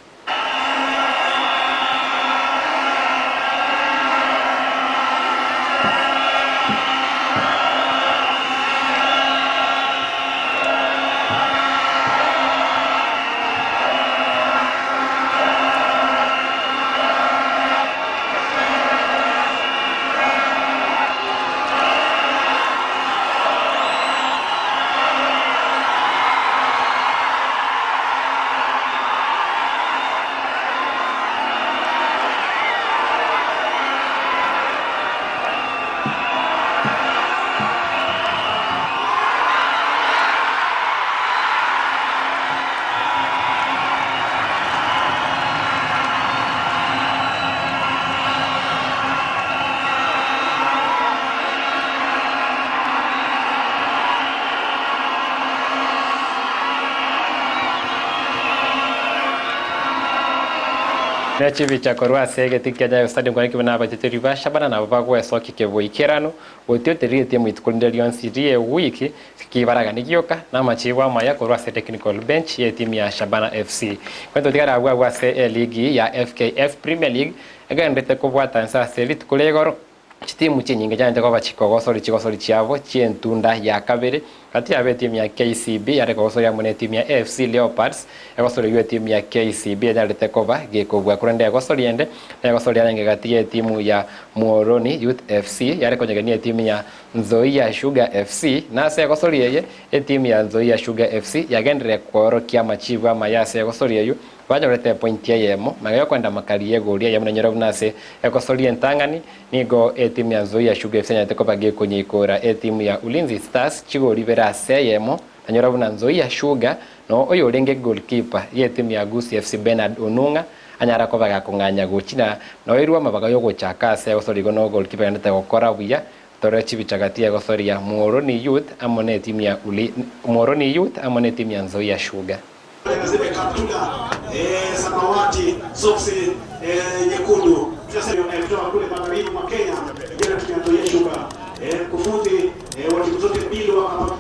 Ne chibicha korwa ase egetii kia Nyayo Stadium kwarenge buna abateteri ba Shabana nabo bagwesokia keboikeranu gotioteria etimu rituko rinde rionsi rie wiki kibaragani gioka na amachibo amaya korwa ase technical bench ye etimu ya Shabana FC. Kwento tigare abwo abwo ase eligi ya FKF Premier League egenderete kobwata inse ase rituko ria igoro Chitimu chinyinge chianchete koba chikogosori chigosori chiabo chi'entunda ya kabere, gati yabo etimu ya KCB yare kogosoria amo netimu ya AFC Leopards, egosori eyio etimu ya KCB enyarete koba gekobua korende egosori ende negosori yarenge gati y'etimu ya Muhoroni Youth FC yare konyegenia etimu ya Nzoia Sugar FC, na ase egosori eye etimu ya Nzoia Sugar FC yagenderire koorokia amachibu amaya ase egosori eyio Banyorete epointi eyemo, magega y'okwenda makari y'egori eyemo nenyore buna ase egosoria entang'ani, nigo etimu ya Nzoia Sugar FC enyarete koba gekonyeikora etimu ya Ulinzi Stars chigori ibere ase eyemo, nanyora buna Nzoia Sugar no oyorenge goalkeeper y'etimu ya Gusii FC Bernard Onung'a anyara koba gakong'anya gochina noirwe amabaga y'ogochaka ase egosoria igo no goalkeeper agendete gokora buya Torore chibicha gati y'egosoria Muhoroni Youth amo netimu ya Uli Muhoroni Youth amo netimu ya Nzoia Sugar. Zile kaptula eh, samawati, soksi eh, nyekundu kutoka kule magharibi mwa Kenya, jana tumeangalia shuka eh, mkufunzi eh, wa timu zote mbili wa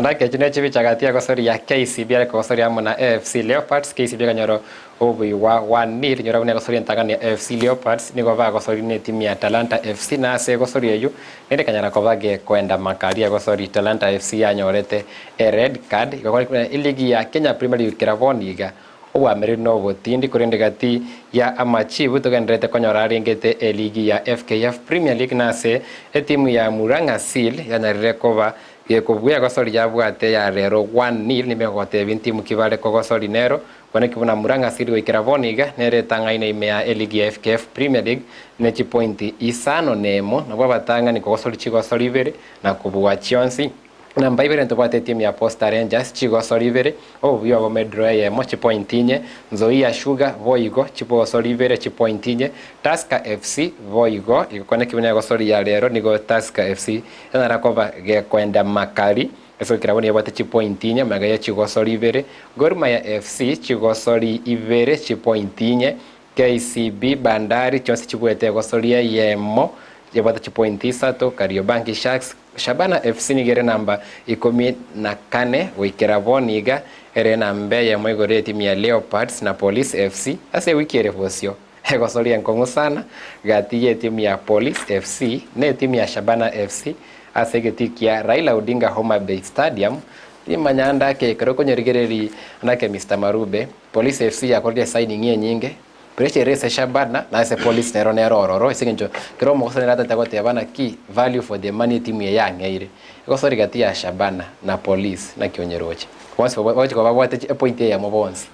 Andake echi nechibicha gati ya gosori ya KCB are kogosoria amo na AFC Leopards. KCB ekanyora obobui bwa 1-0 nyora buna egosoria entang'ani ya AFC Leopards nigo bagosoria ne etimu ya Talanta FC na ase egosoria eyio nere ekanyara koba gekoenda makari egosori Talanta FC yanyorete e red card igo kore buna eligi ya Kenya Premier League kera bono iga obwamereri na obotindi korende gati ya amachibu togendererete konyora arengete eligi ya FKF Premier League na ase etimu ya Murang'a Seal yanyarire koba Gekobua egosori yabwate ya rero 1-0 nigo egotebia ntimu ki bare kogosori nero, kwaneki buna Murang'a Seal goikera bono iga nere etang'aine ime ya eligi ya FKF Premier League ne chipointi isano nemo nabwo abatang'ani kogosori chigosori ibere na kobua chionsi. Namba ibere ntobwate etimu ya Posta Rangers chigosori ibere, obobuya obomo edraw eyemo chipointi inye, Nzoia Sugar boigo chigosori ibere chipointi inye, Tusker FC boigo igo kwaneki buna egosori ya rero nigo Tusker FC Enyara koba gekoenda makari, ase goikera bono ebwate chipointi inye, magega ye chigosori ibere. Gor Mahia FC chigosori ibere chipointi inye, KCB, Bandari chionsi chibuete egosori eyemo ebwate chipointi isato, Kariobangi Sharks, Shabana FC nigo ere namba ikomi na kane goikera bono iga ere namba eyemo igoro y'etimu ya Leopards na Police FC ase ewiki ere bosio. Egosori enkong'u sana gati y'etimu ya Police FC na etimu ya Shabana FC ase egetii kia Raila Odinga Homa Bay Stadium. Timanya ande ake ekero okonyorigereria ande ake Mister Marube, Police FC yakorire esigning enyinge, pressure ere ase Shabana na ase Police nero nere ororo ase eng'encho kera omogosani nere atete goteba naki value for the money etimu eye yang'eire. Egosori gati ya Shabana na Police naki onyeroche. Bonsi bagochi koba babwate epoint eyemo bonsi.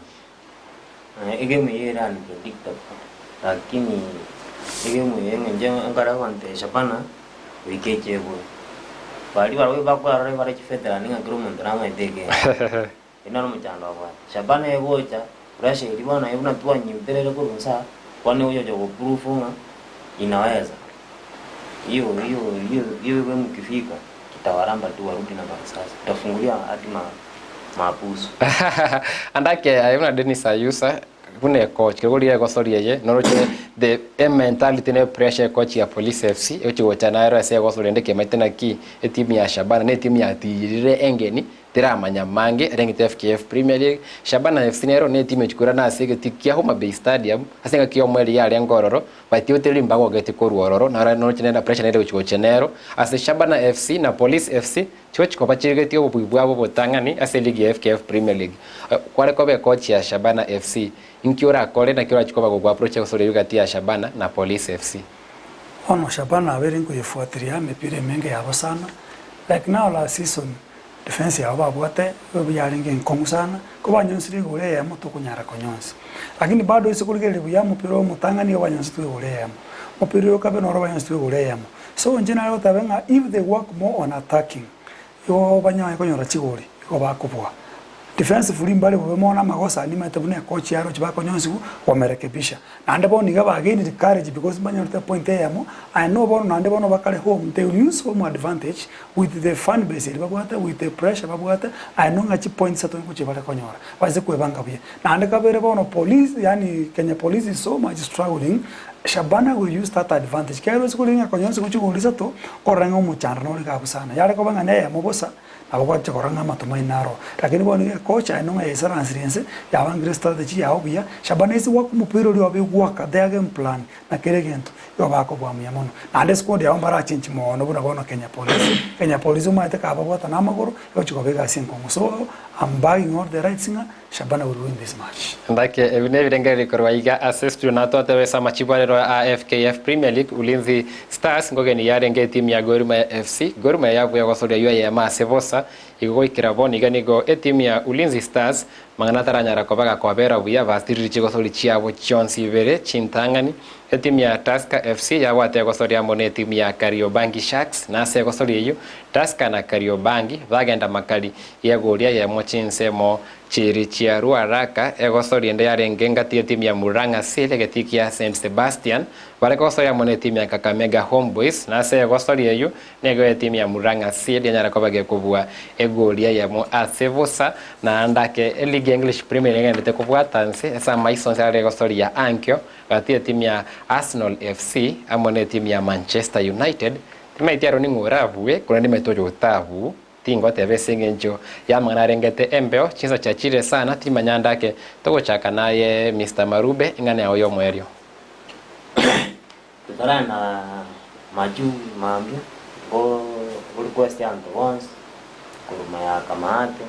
Egemu eye ere unpredictable, lakini egemu eye eng'encho ekero egontesha Shabana goika echegwe. Baria barabwo bakoyarora ebare chifeterani ng'a kera omonto namaete egemu. Oyio noro omochando abwate. Shabana egocha, pressure eria bono aye buna twanyeuterere korwa inse aa, bono egocha gocha goprove ng'a inaweza. Hiyo hiyo hiyo hiyo game ikifika, kitawaramba tu warudi na marisasi. Tutafungulia hadi ma mahabusu. Andake aye buna Dennis Ayusa buna ecoach kero riria egosoria eye noroche the ementality na epressure ecoach ya Police FC egochi gocha naro ase egosoria rende kemaete naki etimu ya Shabana na etimu yatirire engeni Teramanya amange erengete FKF Premier League, Shabana FC nero netimu echikurana ase egetii kia Homa Bay Stadium ase engaki y'omoerio yarenge ororo, batiotereri mbagogetie korwa ororo naro noroche nere pressure nere gochi gochia nero ase Shabana FC na Police FC chigochi koba chirigetie obobui bwabo obotang'ani ase eligi ya FKF Premier League. Kware koba ekochi ya Shabana FC, inki orakore naki orachi koba gogoapproach gose oreywe gati ya Shabana na Police FC? Bono Shabana abeire nkoyefuatiria emepira emenge yabo sana, like now last season Defense yabo babwate ebe yarenge enkong'u sana, ko banyonsire igoro eyemo tokonyara konyonsa. Lakini bado ase korigereria buya omopira oyo omotang'ani igo banyonsete igoro eyemo, omopira oyo okabe noro banyonsete igoro eyemo. So inche nare goteba ng'a if they work more on attacking, igo banyare konyora chigori, igo bakobua. Defensively mbare bobe mono amagoso aya nimaete buna ecoach yaroche bakonyonsigwa, wamerekebisha. Naende bono iga ba gained courage because mbanyorete epoint eyemo, I know bono naende bono bakare home they will use home advantage with the fan base eria babwate, with the pressure babwate, I know ng'a chipoint isato ngochia bare konyora, base kwebanga buya. Naende kabere bono police yaani Kenya police is so much struggling, Shabana will use that advantage. Ekero ase korigia ng'a konya onsi gochia gori isato, korora ng'a omochando nore iga abwo sana. Yare koba ng'a neyemo bosa, Nabo gwacha korora ng'a amatumaini naro. Lakini bono nigo ekocha aye nong'a yaisaransire inse, yabangire estrategy yao buya, Shabana ase gwaka omopira oria obe gwaka their game plan na kera egento, igo bakobua muya mono. Naende esquad yabo mbarachenchi mono buna bono Kenya Police. Kenya Police omanyete kababwata na amagoro, egochi koba egasi enkong'u. So, I'm buying all the rights ng'a Shabana will win this match. Ndake ebi nebirengererio korwa iga ase studio natwatebe ase amachibu arero a FKF Premier League Ulinzi Stars nkogeni yarenge etimu ya Gor Mahia FC. Gor Mahia yabuya gosoria aywo eyemo ase bosa igo goikera bono iga nigo etimu ya Ulinzi Stars mang'ana ataranyara koba gakobera buya basiriri chigosori chiabo chionsi ibere chintang'ani Etimu ya Tusker FC yabwate egosoria amo netimu ya Kariobangi Sharks, na ase egosoria eyio Tusker na Kariobangi bagenda makari y'egoria eyemo chinsemo chiiri chia Ruaraka. Egosoria ende yarenge engati y'etimu ya Murang'a Seal egetii kia St Sebastian bare kogosoria amo netimu ya Kakamega Homeboyz, na ase egosoria eyio nigo etimu ya Murang'a Seal yanyara koba gekobua egoria eyemo ase bosa. Naende ake eligi ya English Premier League egenderete kobwata nse ase amaiso onsi are egosoria ankio Gati y'etimu ya Arsenal FC amo n'etimu ya Manchester United, timaeti aro ning'o orabue, korende nimaete oyo otabuu. Tingoteba ase engencho y'amang'ana arengete embeo, chinsa chiachire sana, timanya ndake. Togochaka naye Mister Marube, ing'ana yao y'omoerio. Totarana majuu mambia, go request abanto bonsi korwa mayaka maate,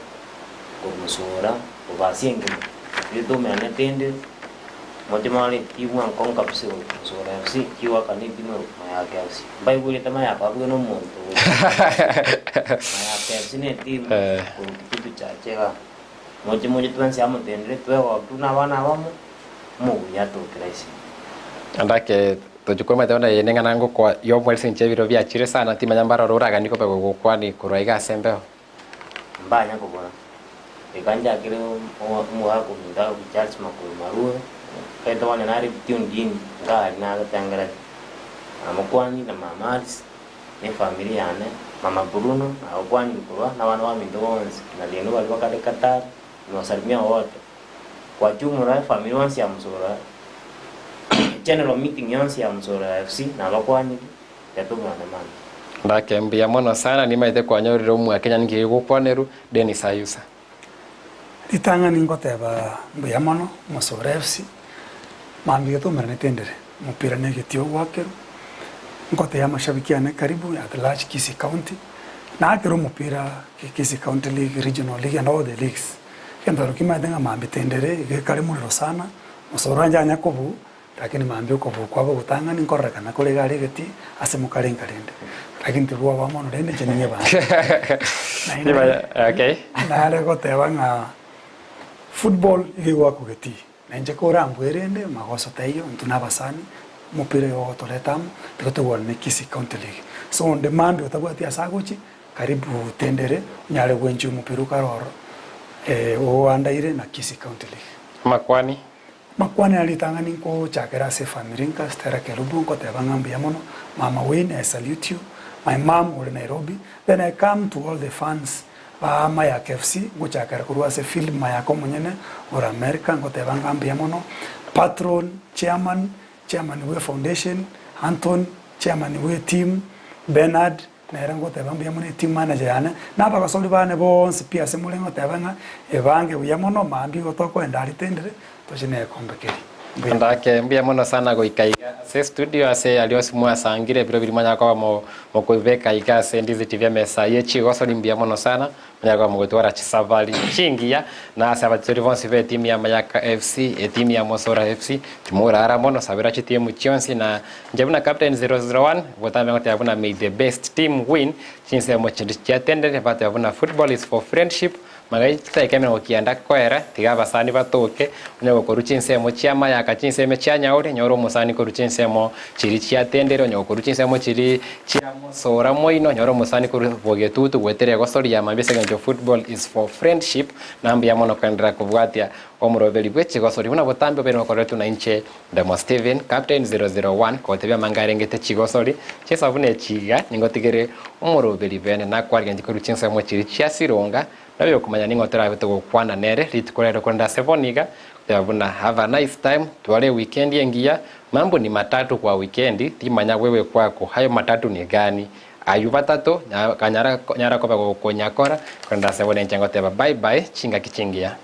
korwa musura, korwa ase engima, riria toumeranete ende, moche more etimu ankong'u kabisa igoro musura FC, chigoakana etimu ero mayaka FC. Mbaigwerete mayaka babuge na omonto mayaka FC na etimu korwa kitutu chache igaa. Moche moche twensi amo tendere twegoke buna abana abamo, omobuya atoke rahisi. Andake tochia komanyete buna eye neng'ana ngokwa y'omoerio ase ebiro biachire sana timanya mbarore oraganie koba gogokwani korwa iga ase embeo. Mbanya kobora, Reka nchakere omogaka ominto agokwa Charles Makori Marube, ekero bono nare tuned in ngari nagotengereti, namokwani na mama Alice, na efamiri yane, mama Bruno nagokwanire korwa, na abana baminto bonsi, na rende baria bakare Qatar, niwasalimia wote. Kwa jumla efamiri yonsi ya Musora, general meeting yonsi ya Musora FC nabakwanire, yatobwane mambia. Ndake mbuya mono sana nimaete kwanyorire omwakenya ninki gegokwanerwa Dennis Ayusa. Ritang'ani ngoteba mbuya mono Musora FC, mambia getomeranete ndire omopira na egetio gwakerwa, ngotebia amashabiki ane karibu at large Kisii County, nakere omopira Kisii County League, Regional League and all the leagues. Egento ero kimaete ng'a mambia tendere iga ekare morero sana, mosoro anche anya kobuu, lakini mambia okobuu kwabo ogotang'ani nkororekana kore iga are egetii ase mokarenka rende. Lakini tibwoba mono rende inche ning'e bande. Naende Okay. nare goteba ng'a football iga egwakwa getii, na inche korambue rende magoso taiyo, intwe na abasani, omopira igo ogotoreta amo, tiga togwane Kisii County League. So onde mambia otabwati ase agochia, Karibu tendere onyare gwenchia omopira okare ororo oandaire na Kisii County League. Amakwani. Makwani aria ritang'ani nkochakera ase efamiri nka Stella Kerubo nkoteba ng'a mbuya mono, Mama Wayne I salute you, my mum ore Nairobi, then I come to all the fans ba Mayaka FC ngochakera korwa ase Philip Mayaka omonyene ore America nkoteba ng'a mbuya mono, Patron, Chairman, Chairman bwe foundation, Anthony, Chairman bwe team, Bernard, Nere ngoteba mbuya mono eteam manager yane, na abagosori bane bonsi pi ase more ngoteba ng'a ebange buya mono mambia igo tokoenda aria tendere toche na egekombe keria. Mbuya mono. Ndake mbuya mono sana goika iga ase estudio ase aria onsi mwasangire ebiro biria mwanyara koba mo mokobeka iga ase Ndizi TV emesa ye chigosori mbuya mono sana mwanyara koba mogotwara chisafari chingiya na ase abatori bonsi be etimu ya Mayaka FC etimu ya Mosora FC timorara mono sabera chitimu chionsi na Inche buna captain 001, botambe ngoteba buna may the best team win, chinsemo chinde chiatendete bateba buna football is for friendship, magega ye chidaeka emerongo kianda koera, tiga abasani batoke, onye gokorwa chinsemo chia mayaka chinsemo chia nyaore, nyora omosani korwa chinsemo chiria chiatendire, onye gokorwa chinsemo chiria chia mosora moino, nyora omosani korwa bogetutu goetera egosoria mambia ase eng'encho football is for friendship, na mbuya mono koenderera kobwatia omoroberi bwe chigosori buna botambe obeire gokoretwe na inche Ndemo Stephen, Captain 001, kogotebia amanga arengete chigosori, chisabu ne chiga, ningotigere omoroberi bene nakwarigetie korwa chinsemo chiria chia Sironga, nabe okomanya ning'o torabe togokwana nere rituko rero korende ase bono iga, goteba buna have a nice time, tware ewikendi engiya, mambo ni matatu kwa wikendi, timanya wewe kwako hayo matatu ni gani? Aywo batato, nyara koba gokonyakora, korende ase bono inche ngoteba bye bye, chingaki chingiya.